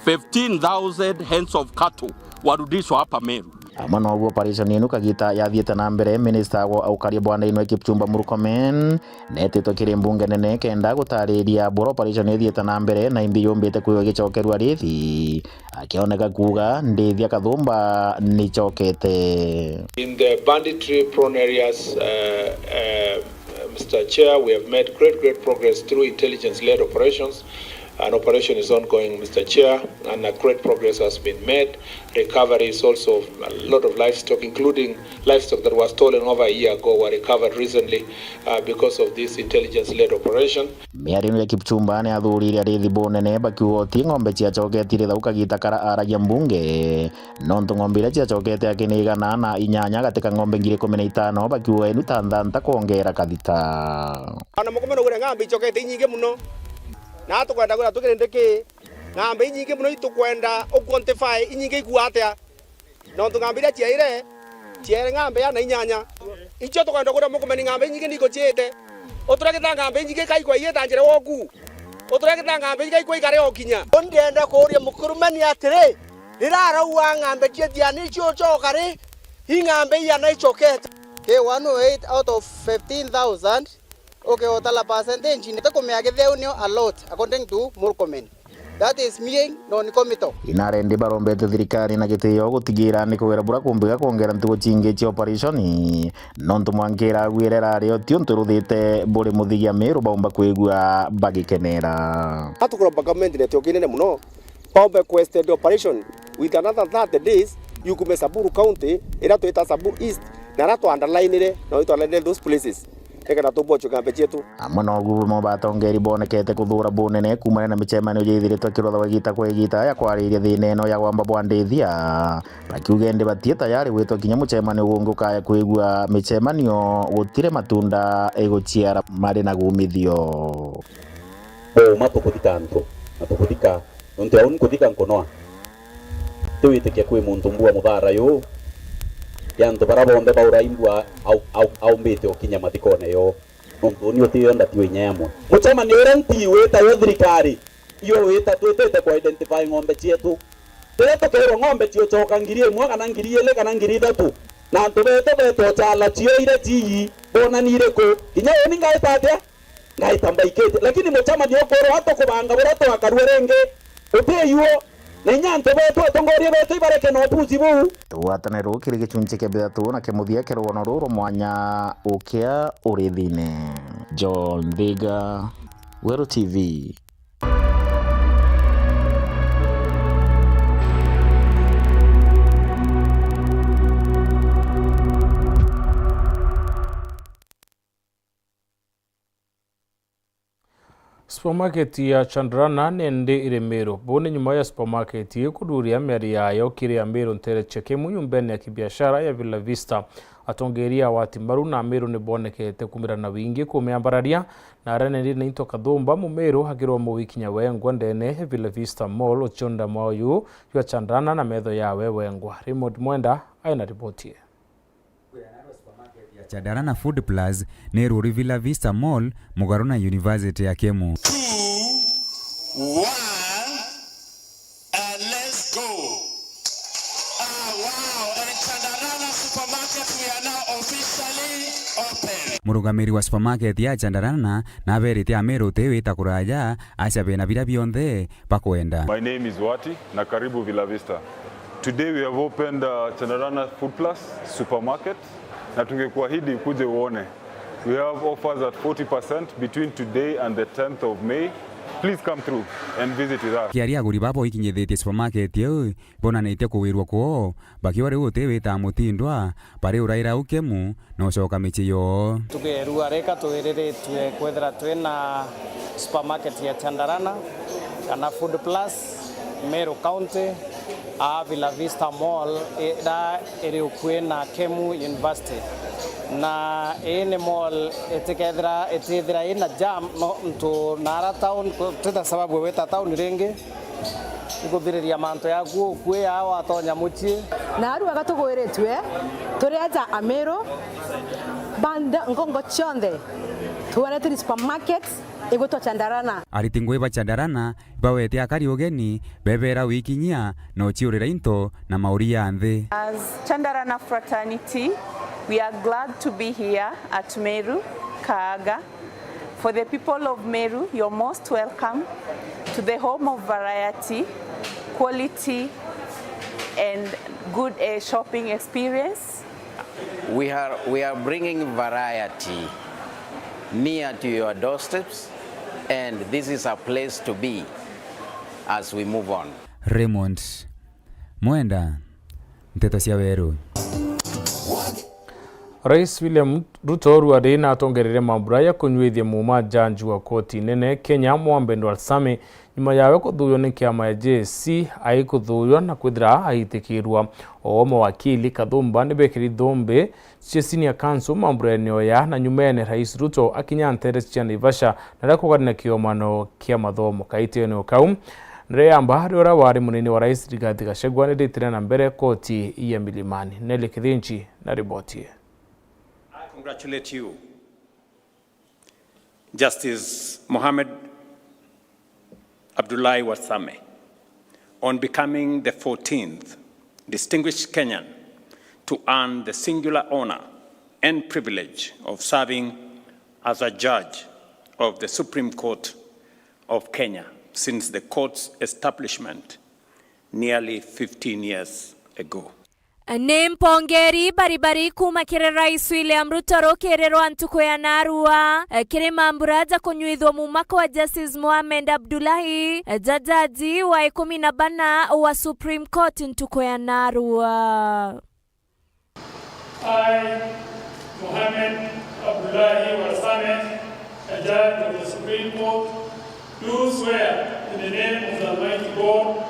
fifteen thousand heads of cattle warudishwa hapa Meru. Amwe noguo operation inu kagita yathiite na mbere, minista wa ukaria bwa ndai nwe Kipchumba Murkomen neetitwe kiri mbunge nene kenda gutariria buria operation ithiite na mbere na imbi yumbite kwigwa igicokerua arithi, akioneka kuuga ndithi ya Kathumba nicokete. In the banditry prone areas, uh, uh, Mister Chair, we have made great, great progress through intelligence-led operations. An operation is ongoing, Mister Chair, and a great progress has been made. Recovery is also a lot of livestock, including livestock that was stolen over a year ago, were recovered recently, uh, because of this intelligence-led operation. Miario ya Kipchumba ni athurire arithi bunene bakiuga oti ng'ombe ciacoketire thau kagita kara aragia mbunge, nontu ng'ombe iria ciacokete aki ni igana na inyanya gati ka ng'ombe ngiri ikumi na itano, bakiuga enu ta nthanta kwongera kathita. Ona mukumena ugure ng'ambe icokete inyingi muno, na tukwenda gwira tukirinde ki ng'ambe inyingi muno, itukwenda u quantify inyingi ikua atia, nontu ng'ambe iria ciaire, ciaire ng'ambe iana inyanya. Icio tukwenda kwira mukumeni ng'ambe inyingi nikuciite. Uturegeta ng'ambe inyingi kaikwa iita njira woku. Uturegeta ng'ambe inyingi kaikwa ikare okinya. Ndienda kuuria mukurumeni atiri, riria araua ng'ambe ciethia nicio ucoka ri, i ng'ambe iana icokete? Ki one oh eight out of fifteen thousand, Ukiotala percentage, nitukumea kitheu nio a lot according to Murkomen. That is meaning non committal. Inarendi barombete thirikari na gitio gutigira ni kugera bura kumbiga kwongera ntugu cingi cia operation, nontu mwanka iragwire irari o ti untu ruthite buri muthigia Miru baumba kwigua bagikenera. Atukuromba government netio kinene muno, baumbe ku extend operation with another thirty days, yukume Samburu County, ira twita Samburu East, na ara twa underline-ire, na itwa underline those places. Nikenda tubochwe ngambe cietu. Amwe noguo bamwe batongeri bonekete kuthura bunene kuumania na micemanio jithiritwe kirothawa igita kwa igita ya kwariria thina ino ya gwamba bwa ndithia, bakiuga indi batie tayari gwitwa kinya mucemanio gungi ukaya kwigua micemanio gutire matunda iguciara mari na gumithio. Booma tukuthika antu, na tukuthika, nontu au nkuthika nkunoa. Tiwitikia kwi muntu mbua muthaara yu, ya antu bara bonthe baura imbua au, au, aumbite ukinya mathikone yo. Nontu uni utiyo ndatiwe inya yamwe. Mucemanio uria ntiwita yo thirikari, iyo wita twitite ku identify ng'ombe cietu. Riria tukeerwa ng'ombe ciucoka ngiri imwe kana ngiri ili kana ngiri ithatu, na antu betu betwa chala cio iria ciiyi, bonani iriku? Kinya uni ngaita atia? Ngaita mbaikite. Lakini mucemanio ukwirwa atukubanga buria twakarua ringi, utiyuo. Na inya antu betu, atongoria betu ibareke na upuzi buu. Tugwatane ruu kiri gichunchi kia bithatu na kia muthia kia rugono ruu rwa mwanya ukia urithine. John Thiga, Weru T V. Supermarket ya Chandarana nindi iri Miru. Buu ni nyuma ya supermarket ii kuthuria miari yayo kiri Amiru ntere cia Kemu nyumbene ya kibiashara ya Villa Vista. Atongeria a wati mbaru na Amiru ni bonekete kumira na wingi kumiambararia, na aria nindi na into kathumba Mumiru akiromba wikinya wengwa ndene ya Villa Vista Mall ucionda mwayo juu jwa Chandarana na metho yawe wengwa. Raymond Mwenda ai na riboti ii. Ya Chandarana Food Plus ni ruri Villa Vista Mall, mugaru na University ya Kemu. Two, one, and let's go. Ah, wow. And Chandarana Supermarket, we are now officially open. Murugamiri wa supermarket ya Chandarana naberite Amiru ti wita kuraja, aca bena biria bionthe bakwenda. My name is Wati, na karibu Villa Vista. Today we have opened, uh, Chandarana Food Plus Supermarket, na tungekuahidi ukuje uone. We have offers at forty percent between today and the tenth of May. Please come through and visit with us. Kiaria aguri babo ikinyithitie supermarket iu, bonanitie kuwirwa kwoo, bakiwa riu uti wita mutindwa, bari uraira ukemu, na ucoka micii yoo. Tugeerua reka twiriritue kwithira twina supermarket ya Chandarana kana Food Plus, Meru County, aa Villa Vista Mall, ira iri ukui na Kemu University. Na ii ni mall itikethira, itithira ina jam, nontu naara town, twita sababu wita town ringi. Ikuthiriria mantu yaku ukui aa watonya mucii. Na aru aga tugwiritue, turi aja Amiru, banda ngongo cionthe, tugwetwe ni supermarket igwitwa Chandarana. Ariti ngui ba Chandarana bawete akari ugeni, bebera wikinyia na uciurira into na mauri ya nthi. As Chandarana fraternity, we are glad to be here at Meru, Kaaga. For the people of Meru, you're most welcome to the home of variety, quality, and good, eh, shopping experience. We are, we are bringing variety near to your doorsteps, and this is a place to be as we move on. Raymond Mwenda, Nteto cia Weru. Rais William Ruto rua ri natongereire mambura ya kunyuithia muuma jaji wa koti nene Kenya, Mohamed Warsame, nyuma yawe kuthuuywa ni kiama ya J S C, aikuthuuywa na kwithira aitikirwa. Oo mawakili kathumba ni bekiri thumbi cia Senior Council mamburene oya, na nyumene Rais Ruto akinya ntere cia Naivasha, na ria kugania kiomano kia mathomo. Kaitene o kau, na ria yamba ria uria wari munini wa Rais Rigathi Gachagua ni ritire na mbere koti ya Milimani. Nelly Kithinji na riboti ii. I congratulate you, Justice Mohamed Abdullahi Warsame, on becoming the fourteenth distinguished Kenyan to earn the singular honor and privilege of serving as a judge of the Supreme Court of Kenya since the court's establishment nearly fifteen years ago. Ni mpongeri baribari kuuma kiri Rais William Ruto rukirirwa ntuku ya narua, eh, kiri mambura ja kunyuithua mumako wa Justice Mohamed Abdullahi, eh, ja jaji wa ikumi na bana wa Supreme Court ntuku ya narua. I, Mohamed Abdullahi Warsame, a judge of the Supreme Court, do swear in the name of the Almighty God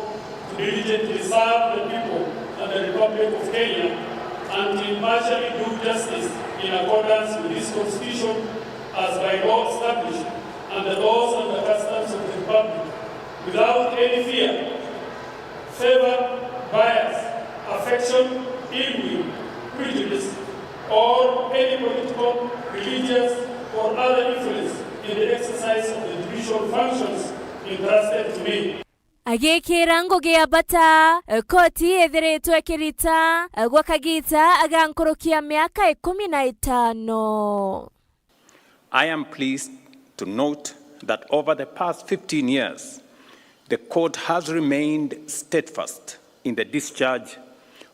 to diligently serve the people and the Republic of Kenya and to impartially do justice in accordance with this Constitution as by law established and the laws and the customs of the Republic, without any fear, favour, bias, affection, ill will, prejudice, or any political, religious, or other influence in the exercise of the judicial functions entrusted to me. Agikira ngugi ya bata, koti ithiritwe ikirita gwa kagita ga nkuruki ya miaka ikumi na itano. I am pleased to note that over the past fifteen years, the court has remained steadfast in the discharge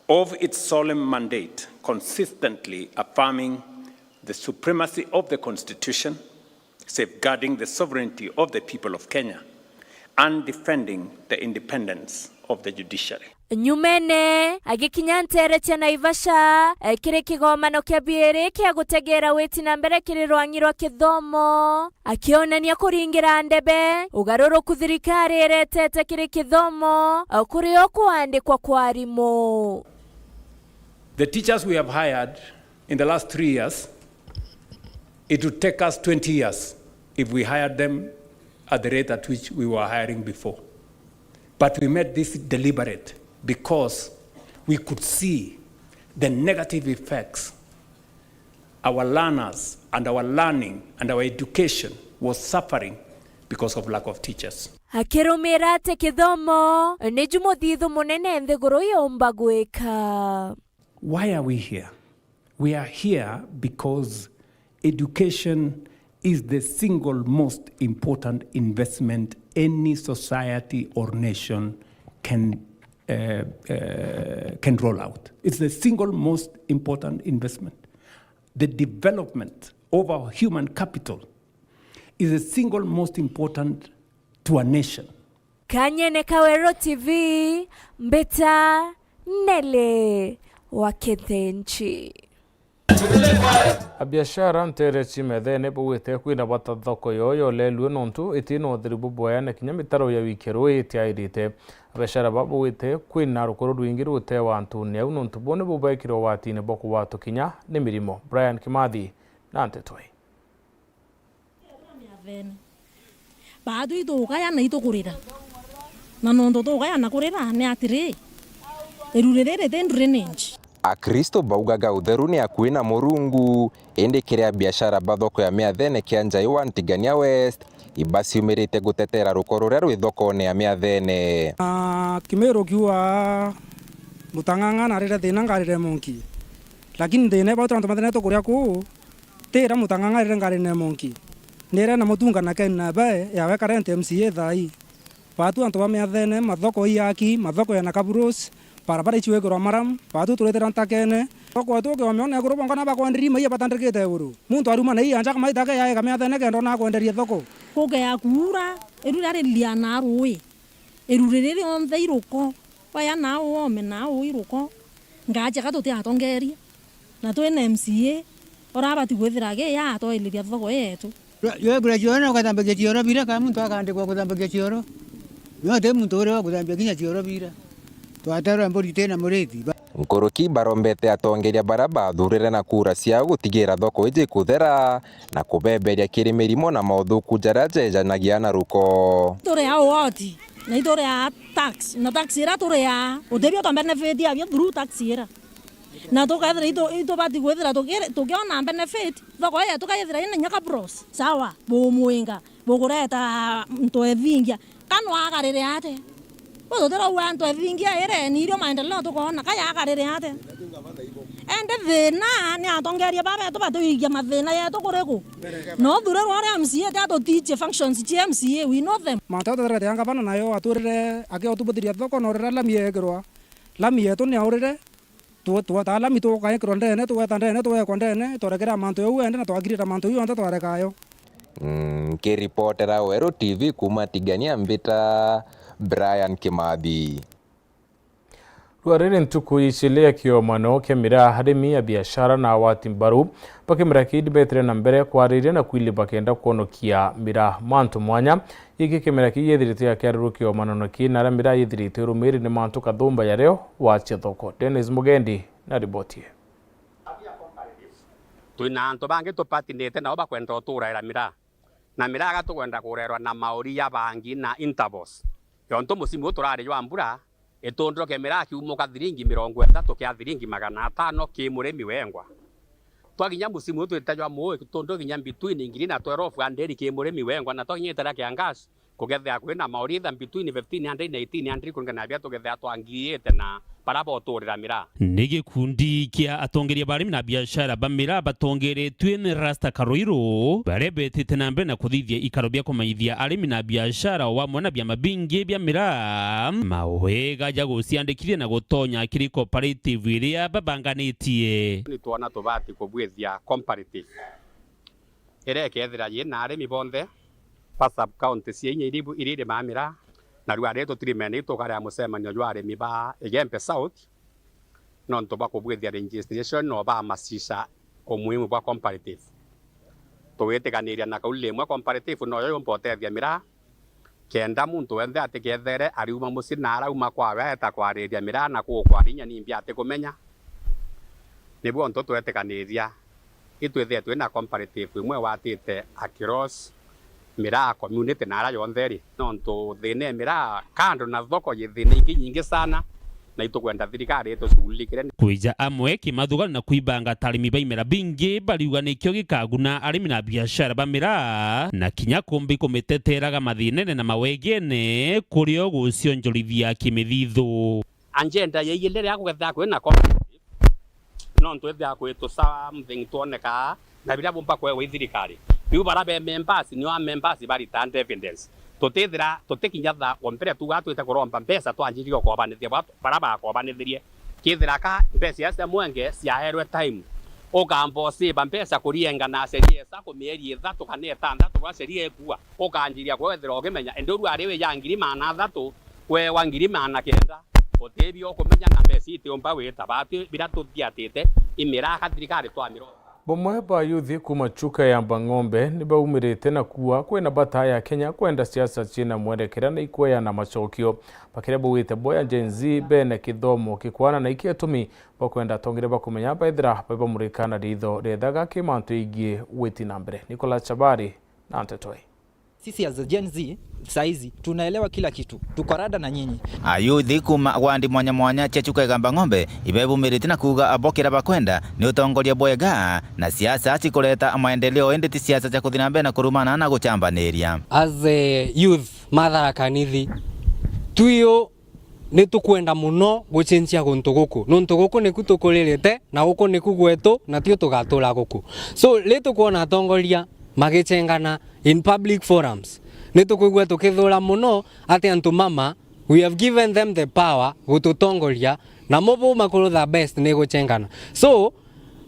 of its solemn mandate, consistently affirming the supremacy of the Constitution, safeguarding the sovereignty of the people of Kenya, and defending the independence of the judiciary. Nyumene, agikinya nteere cia Naivasha, eh, kiri kigomano kia biiri kia gutegeera witi na mbere kiri rwang'i rwa kithomo, akionania kuringira ndebe ugaruruku thirikari iretete kiri kithomo, eh, kuri o kwandikwa kwa arimu. The teachers we have hired in the last three years, it would take us twenty years if we hired them at the rate at which we were hiring before. But we made this deliberate because we could see the negative effects our learners and our learning and our education was suffering because of lack of teachers. Akirumira ati kithomo ni ju muthithu munene nthiguru yumba gwika. Why are we here? We are here because education is the single most important investment any society or nation can, uh, uh, can roll out. It's the single most important investment. The development of our human capital is the single most important to a nation. Kanyene ka Weru T V, mbita Nelly wa Kithinchi. Abiashara nteere ci methene baugite kwina bata thoko yoo yolelue nontu itina utheri bubwaya na kinya mitaro ya wikia ruui itiairite. Abiashara ba baugite kwina rukoro rwingi rutewa antune au nontu bo nibo bekirwe ugwatine bwa kugwatwa kinya ni mirimo. Brian Kimathi na nteto ii. Miathene. Baatwi itugaya na itukurira. Na nontu tugaya na kurira ni atiri, iru riri riti drainage. Akristo baugaga utheru ni akui na Murungu, indi kiri abiashara ba thoko ya Miathene kia Njai wa Ntigania West, ibaciumirite gutetera ruko ruria rwi thokone ya Miathene. Na Kimiru kiuga, Mutang'ang'a narire thina ngarire monki. Lakini thina iba turi antu mathene tukuria kuu, tira Mutang'ang'a rire ngarine monki. Nire na Mutunga na Ken na Bae ya weka rent M C A thaa ii. Baatu antu ba Miathene, mathoko iaki, mathoko ya na kaburusi, barabara ici wikirwa maram, baatu turitira ntakene. Thoko yetu ukiomyona ekuru bonka na bakwenderia maia batandikite iguru. Muntu aruma na ii anja kamaita ke yaika Miathene kenda ona akwenderia thoko. Kugea kuura, iru riria ririria na ruui. Iru riri rionthe iruko, waya nau oome nau iruko, ngaja ka tutiatongeria, na twina M C A, urabati kwithira agi yatwairiria thoko yetu. Yo, yo igura cioro na ugathambagia cioro bira, kana muntu akandikwa kuthambagia cioro? No ti muntu uria wa kuthambia kinya cioro bira. Twaterwa mburi tina muriti. Nkuruki barombete atongeria baria bathurire na kura ciao gutigira thoko iji kuthera, na kubeberia kiri mirimo na mauthuku jaria jejanagia na ruko. Turi a uoti, na ituri a tax, na tax iria turi a, utebia uta benefit abio through tax iria. Na tukethira itu, itubati kwithira tukiri, tukiona benefit, thoko ii tukayithira ina inya kabros. Sawa, bumwinga, bukureta nto ethingia. Kana agarire ate? Bo tutirauga antu ethingia ire ni irio maendeleo tukoona, ka yagarire ate? Ende thina ni atongeria baba betu batiwigia mathina yetu kuri ku? No thurerwa ari M C A ti atutichie functions cia M C A, we know them. Mantu jau tutereteanga bana nayo aturire akiotubuthiria thoko na urira lami yekirwa. Lami yetu ni aurire, tu-, twata lami tukaikirwa ndene, tugweta ndene, tugekwa ndene, twarekera mantu jau ende na twagirira mantu jau yonthe twarekayo. Mm, nkiripotera Weru T V kuuma Tigania, mbita Brian Kimathi. Rua riri ntuku icilia kiomano kia miraa, arimi a biashara na awati mbaru ba kimera kii ni betire na mbere kwariria na kwiliba kenda kwonokia miraa. Mantu mwanya, giki kimera kii githirite akiarirwa kiomano na kii na aria miraa yithirite irumiri ni mantu kathumba ya rio wacia thoko. Dennis Mugendi na riboti ii. Twina antu bangi tupatinite nao bakwenda uturaira miraa. Na miraa tukwenda kurerwa na mauri ya bangi na intervals. Yontu musimu uyu turari jwa mbura, itundiro kia miraa kiumuka thiringi mirongo ithatu kia thiringi magana atano ki murimi wengwa. Twakinya musimu uyu twite jwa muu, itundiro kinya between ngiri na twelve hundred ki murimi wengwa, na twakinya itera kia ngas, kugethea kwina mauri either between fifteen hundred na eighteen hundred kuringana na biria tugethea twangiite na bara boturira miraa. Ni gikundi kia atongeria ba arimi na biashara ba miraa batongeretue ni Rasta Karuiru, baria betite na mbere na kuthithia ikaro bia kumenyithia arimi na biashara o amwe na biama bingi bia miraa mawega ja guciandikithia na gutonya kiri cooperative iria babanganitie. Ni twona tubati kubwithia comparative iria ikethira yina arimi bonthe ba sub county cia inya iria ibu-, iria irimaa miraa, na riu ari tutirimene itukaria mucemanio jwa arimi ba Igembe South, nontu bwa kubwithia registration no bamacisha umuhimu bwa comparative. Tugwitikaniria na kauli imwe, comparative noyo yumba utethia miraa, kenda muntu wenthe atikethere ariuma mucii na arauma kwawe aeta kwariria miraa na kuukwarinya nimbi atikumenya. Nibu untu twetikaniria itwithire twina comparative imwe watite across miraa community na ara yonthe iri, nontu thina e miraa kando na thoko yi thina ingi nyingi sana, na itukwenda thirikari itushughulikire. Kwija amwe kimathugano na kwibanga ta arimi ba imera bingi bariuga nikio gikaguna arimi na biashara ba miraa, na kinya kumbi kumiteteraga mathinene na mawegene kuri o gucionjorithia kimithithu. Agenda ya igiri riria kugethira kwina comparative, nontu ethira kwi tu something twonekaa na biria bumba kwewa i thirikari. Riu bara be members, nio a members ba return evidence. Tutithira, tutikinya tha o mbere tuga twite kuromba mbeca twanjirie gukobanithia ba-, bara bakobanithirie. Kithira ka mbeca iria cia mwenge ciaerwe time, ukamba usiba mbeca kurienga na sheria esa ku mieri ithatu kana itantatu, bwa sheria ikua, ukanjiria kwethira ukimenya, indi uru ari wi ya ngiri maana athatu, kwewa ngiri maana kenda, utibio ukumenya na mbeca itiumba wita bati biria tuthiatite, i miraa ka thirikari twamirota. Bamwe ba yuthi kuuma Chuka ya Mbang'ombe ni baumirite na kuuga kwina bata ya Kenya kwenda siasa ciina mwerekera na ikweana macokio. Bakiria baugite boya Gen Z bene kithomo kikwana na iki atumi bakwenda atongeria bakumenya baithira babamurika na ritho riethaga ki mantu igii gwiti na mbere. Nicholas Chabari na nteto ii. Sisi as a Gen Z, saizi, tunaelewa kila kitu. Tuko rada na nyinyi. Ayuthi kuuma wandi mwanya mwanya cia Chuka Igamba Ng'ombe, ibebumirite na kuuga abo kiria bakwenda ni utongoria bwega na siasa cikureta maendeleo, indi ti siasa cia kuthi na mbere na kurumana na guchambaniria. As a youth, Mathara Kanithi, twio ni tukwenda muno gucenjia guntu guku, nuntu guku niku tukuririte, na guku niku gwetu, na tio tugatura guku. So, ri tukwona atongoria magichengana in public forums, ni tukwigua tukithura muno ati antu mama, we have given them the power gututongoria, namo bau makuru the best ni guchengana. So,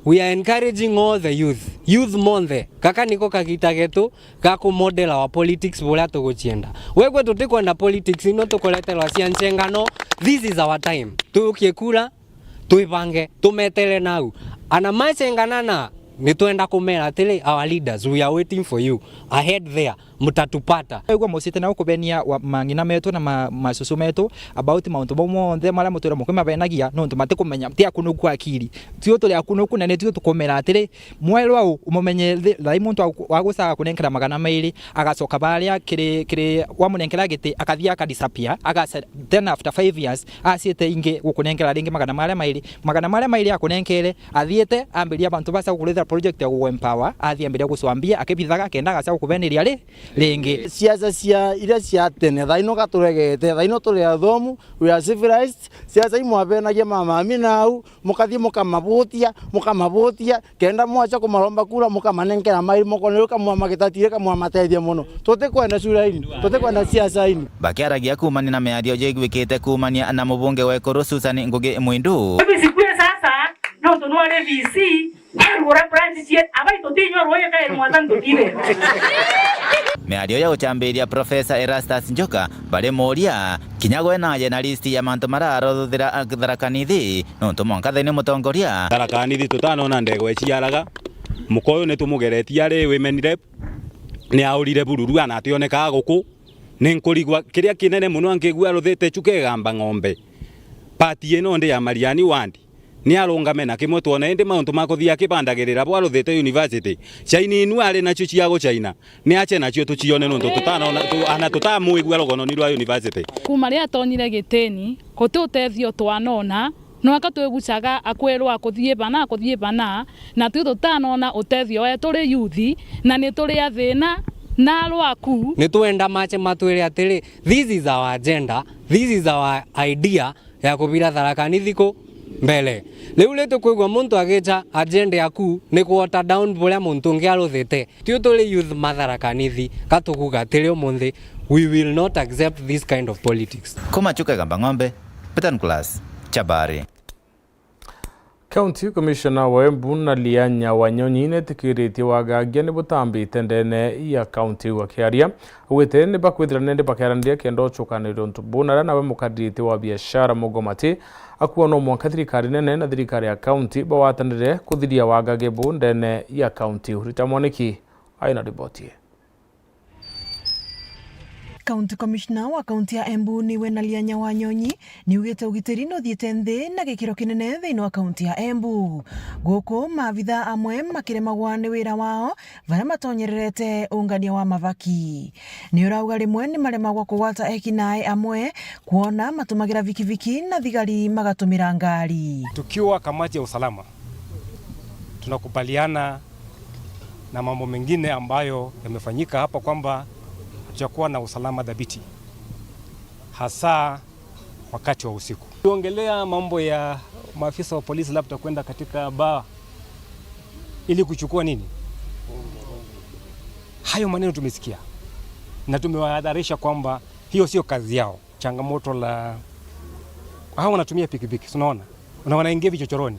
we are encouraging all the youth, youth monthe, gaka niko kagita getu ga ku model our politics buria tugucienda. Wegwe tutikwenda politics ino tukureterwa cia nchengano. This is our time. Tukie kura, twibange, tumetere nau. Ana machengana na, nitwenda kumera atiri, our leaders, we are waiting for you ahead there. Mutatupata. Igua mucite na ukubenia wa mang'ina metu na ma-, macucu metu about mauntu mau monthe maria mutwira mukimabenagia, nontu matikumenya, ti akunuku akiri. Tio turi akunuku na nitio tukumera atiri, mwerwa u, umumenye thi-, thai muntu wa gu-, wa gucaga kunenkera magana mairi, agacoka baria kiri, kiri, wamunenkera giti, akathia aka disappear, agaca-, then after five years, acite ingi gukunenkera ringi magana maria mairi, magana maria mairi akunenkere, athiite, ambiria bantu baca gukurithira Project ya gugwempower, athiambiria gucwambia akibithaga kenda agaca gukubeniria ri ringi. Siasa cia iria cia tene, thaino gaturegete, thaino turi athomu, we are civilized. Siasa imwabenagia mamami nau, mukathii mukamabutia, mukamabutia, kenda mwacha kumaromba kura, mukamanenkera mairi mokone, riu kamwa magitatire, kamwa matethia mono. Tutikwenda cura ini, tutikwenda siasa ini. Bakiaragia kuumania na miario jiguikite kuumania na mubunge wa Ekuru Susan Ngugi Mwindu. Hivi sikue sasa, nontu nwari V C, kwarugura branch cie, abai tutinywa ruuji kairi mwathani tutire. Miario ya gucambiria Professor Erastus Njoka bari muuria, kinya gwe naje na list ya mantu mararothira Tharaka Nithi, nontu mwanka thaini mutongoria. Tharaka Nithi tutanona ndegwa iciaraga, mukoyo ni tumugeretie ari women rep, ni aurire bururu ana ationekaa guku. Ni nkurigwa kiria kinene mono ankigua aruthite chu kegamba ng'ombe. Pati ino ndi ya Mariani ward. Ni arungame na kimwe twone indi mauntu ma kuthia akibandagirira bwaruthite university. Chaini inu ari nacio cia guchaina. Ni ache nacio tucione nontu tutanona, tu-, ana tutamwigua rugononi rwa university. Kuuma riria atonyire gitini, guti utethio twanona, nwaka twigucaga akwirwa akuthii bana, akuthii bana, na twi tutanona utethio we turi youth, na ni turi athina na arwaku. Ni twenda mache matwire atiri, this is our agenda, this is our idea, ya kubira Tharaka Nithi ku mbere. Riu ri tukwigua muntu agicha agenda yaku ni ku water down buria muntu ungi aruthite. Tiu turi youth ma Tharaka Nithi, ka tukuga atiri umunthi, we will not accept this kind of politics. Kuma Chuka Gamba Ng'ombe, Peter Nicholas, Chabari. County Commissioner wa Embu, Nalianya Wanyonyi, netikiritie wagagia ni butambite ndene ya county iu. Akiaria, augite ni bakwithira nende bakiaraniria kenda ucukaniria untu buu, na aria nawe mukaririte wa biashara Mugomati, akuwa no mwanka thirikari nene na thirikari ya county bagwatanire kuthiria wagage buu ndene ya county iu. Rita Mwaniki aina riboti ii. County Commissioner wa kaunti ya Embu niwe Nalianya Wanyonyi niugite ugitiri nuthiite nthi na gikiro kinene thiini wa kaunti ya Embu. Guku maabitha amwe makiremagwa ni wira wao, baria matonyererete ungania wa mabaki. Ni urauga rimwe ni maremagwa kugwata eki nae amwe, kwona matumagira bikibiki na thigari magatumira ngari. Tukiwa kamati ya usalama, tunakubaliana na mambo mengine ambayo yamefanyika hapa kwamba hatujakuwa na usalama dhabiti, hasa wakati wa usiku. Tuongelea mambo ya maafisa wa polisi labda kwenda katika bar ili kuchukua nini? Hayo maneno tumesikia na tumewahadharisha kwamba hiyo sio kazi yao. Changamoto la hao wanatumia pikipiki, tunaona na wanaingia vichochoroni,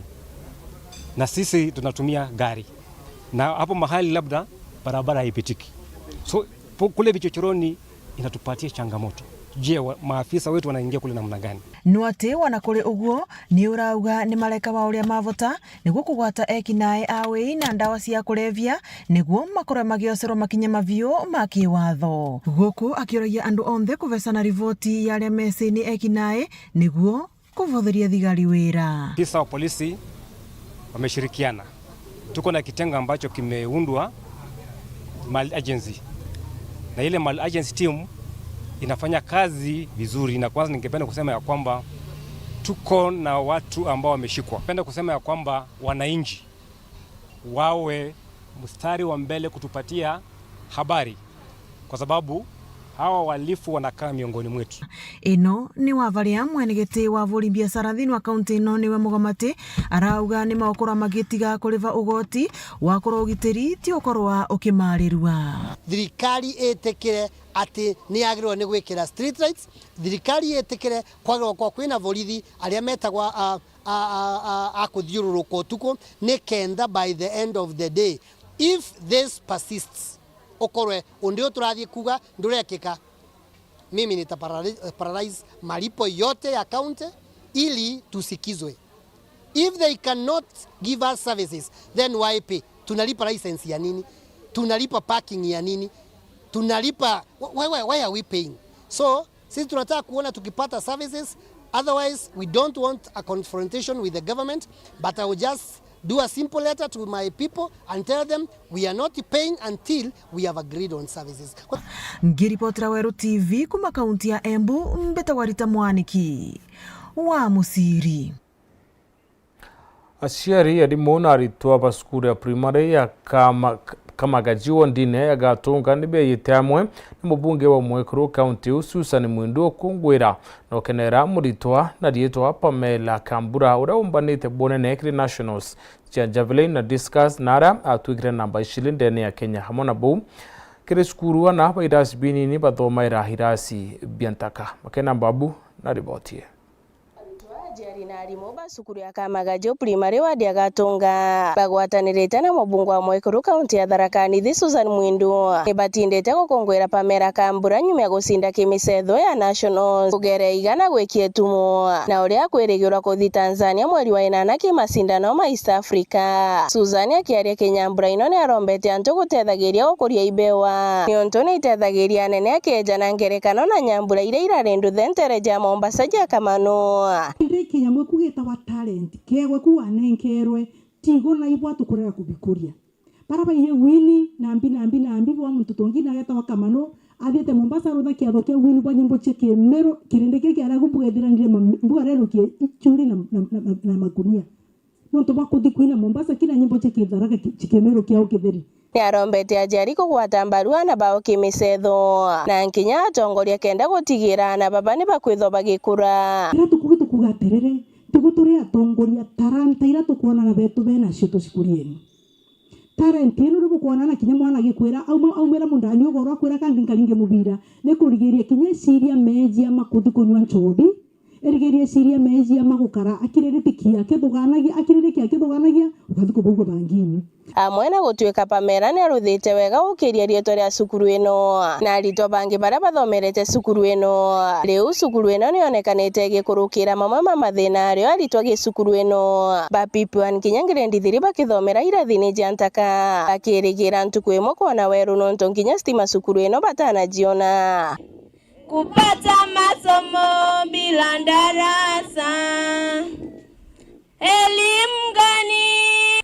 na sisi tunatumia gari, na hapo mahali labda barabara haipitiki, so po-, kule vichochoroni inatupatia changamoto. Je, wa-, maafisa wetu wanaingia kule namna gani? No ati wana kuri uguo, ni urauga ni mareka wa uria mavota, niguo kugwata eki nae a wii na ndawa cia kurevia, niguo makorwe magiocerwa makinya mabiu ma kiwatho. Guku akiuragia andu onthe kuvecana riboti ya aria mecini eki nae, niguo kuvuthiria thigari wira. Afisa wa polisi wameshirikiana. Tuko na kitengo ambacho kimeundwa, mal agency. Na ile mal agency team inafanya kazi vizuri, na kwanza ningependa kusema ya kwamba tuko na watu ambao wameshikwa. Napenda kusema ya kwamba wananchi wawe mstari wa mbele kutupatia habari, kwa sababu hawa wahalifu wanakaa miongoni mwetu. Ino ni wavaria mwenegiti wa buri biashara thiini wa kaunti ino niwe Mugomati arauga ni magukorwa magitiga kuriva ugoti, wakorwa ugitiri ti ukorwa ukimarirua. Thirikari itikire ati ni yagirwa ni gwikira street lights, thirikari itikire kwagirwa kwa kwina borithi aria metagwa, a, a, a, a, a kuthiururuka utuku, ni kenda by the end of the day, if this persists, ukorwe undi uyu turathii kuuga ndurekika, mimi nita parali-, paralyze malipo yote ya county ili tusikizwe. If they cannot give us services, then why pay? Tunalipa license ya nini? Tunalipa parking ya nini? Tunalipa, why, why, why are we paying? So, sisi tunataka kuona tukipata services, otherwise we don't want a confrontation with the government, but I will just do a simple letter to my people and tell them we are not paying until we have agreed on services. Ngiripotera Weru T V kuma kaunti ya Embu, mbitagwa Rita Mwaniki wa Muciri. Aciari, arimu na aritwa ba cukuru ya primary ya Kama-, Kamagaji wondine ya Gatunga ni beeyite amwe na mubunge wa mwekuru kaunti iu Susan Mwindu ukungwira na ukenera muritwa na riitwa Pamela Kambura, uria umbanite bunene kiri nationals cia javelin na discus, na aria atwikire namba iciri ndene ya Kenya. Amwe na buu, kiri cukuru, ana ba irasi binini bathomaira irasi bia ntaka. Makena Mbabu na riboti ii. Aritwa, aciari na arimu ba cukuru ya Kamagaji primary ward ya Gatunga bagwatanirite na mubunge wa mwekuru kaunti ya Tharaka Nithi Susan Mwindu ni batindite gukungwira Pamela Kambura nyuma ya gucinda kimisetho ya nationals kugeria iga na gwikia itumo, na uria akwirigirwa kuthi Tanzania mweri wa inana ki macindano ma East Africa. Susan akiaria kinyambura ino ni arombete antu gutethagiria gukuria ibewa, niuntu ni itethagiria anene akeeja na ngerekano na nyambura iria irari nduthe ntere ja Mombasa ja Kamano. Indi kinyamu kiu gitagwa talent, kiegwe ku wanenkerwe, tigo na ibwa tukurega kubikuria. Bara baiye wini, nambi, nambi, nambi, bwa muntu tongi na getagwa Kamano, athiite Mombasa, arutha kiatho kia wini bwa nyimbo cia Kimeru, kirindi kia kiaragu bwethiranire ma-, bwarerukie ichuri na, na, na, na, na makunia. Nontu bwa kuthi kwina Mombasa, kila nyimbo cia Kitharaka ki-, cia Kimeru kiao kitheri. Ni arombete aciari kugwata mbaru ana bao kimisetho, na nkinya atongoria kenda gutigira ana baba ni bakwithwa bagikura. Kira tukugi tukuga atiriri, tigu turi atongoria, taranta ira tukwona na betu benacio tucikurieni. Talent ino riu bukwona na kinya mwana agikwira, auma, aumira mundani ugoro akwira kangi nkaringe mubira, ni kurigiria kinya iciria meejia makuthi kunywa nchobi, erigirie ciria meejia magukara, akiririkia akithuganagia, akiririkia akithuganagia, ukathi kubaigua bangini. Amwe na gutuika Pamela ni aruthite wega gukiria riitwa ria cukuru ino na aritwa bangi baria bathomerete cukuru ino. Riu cukuru ino ni yonekanite igikurukira mamwe ma mathina ario aritwa gi cukuru ino. Ba P P one kinya grade three bakithomera irathini ja ntaka, bakirigira ntuku imwe kwona weru nontu nkinya stima cukuru ino batanajiona. Kupata masomo bila darasa, elimu gani?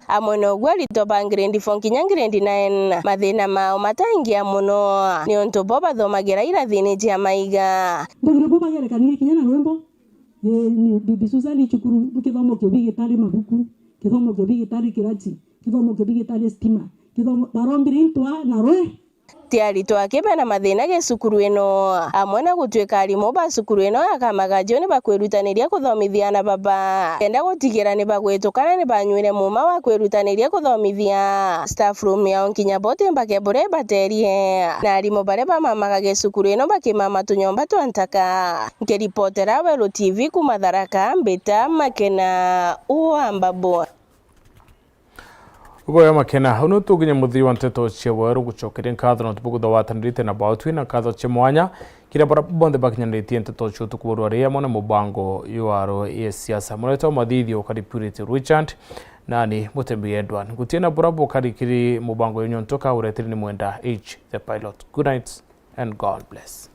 Amwe noguo aritwa ba grade four kinya grade nine, mathina mao mataingia mono, niuntu bo bathomagira irathini jia maiga. Mbugire bo bagerekanie kinya na rwimbo. Ii, ni Bibi Susan, cukuru, kithomo kibi gitari mabuku, kithomo kibi gitari kirachi, kithomo kibi gitari stima, kithomo, barombire into a na rwe. Ti aritwa aki bena mathina gi cukuru ino, amwe na gutuika arimu ba cukuru ino ya Kamagaji ni bakwirutaniria kuthomithia ana baba, kenda gutigira ni bagwituka na ni banywire muuma wa kwirutaniria kuthomithia. Staff room yao nkinya bo ti mbake buria ibaterie, na arimu baria bamamaga gi cukuru ino bakimama tunyomba twa ntaka. Nkiripotera Weru T V kuuma Tharaka, mbita Makena wa Mbabu. Ugo ya Makena, unu tukinye muthia wa nteto cia Weru. Ngucokeria nkatho nontu bwa kwithwa watanirite na bautwi na nkatho cia mwanya kiri baria bonthe bakinyanitie nteto cia utuku bwa rwari amwe na mubango ywa aro ya siasa. Muretwa Mathithio ukari Purity Richard, nani Mutembi Edward. Ngutie na buria bukari kiri mubango yunyu ntuka uretiri ni Mwenda H the Pilot. Good night and God bless.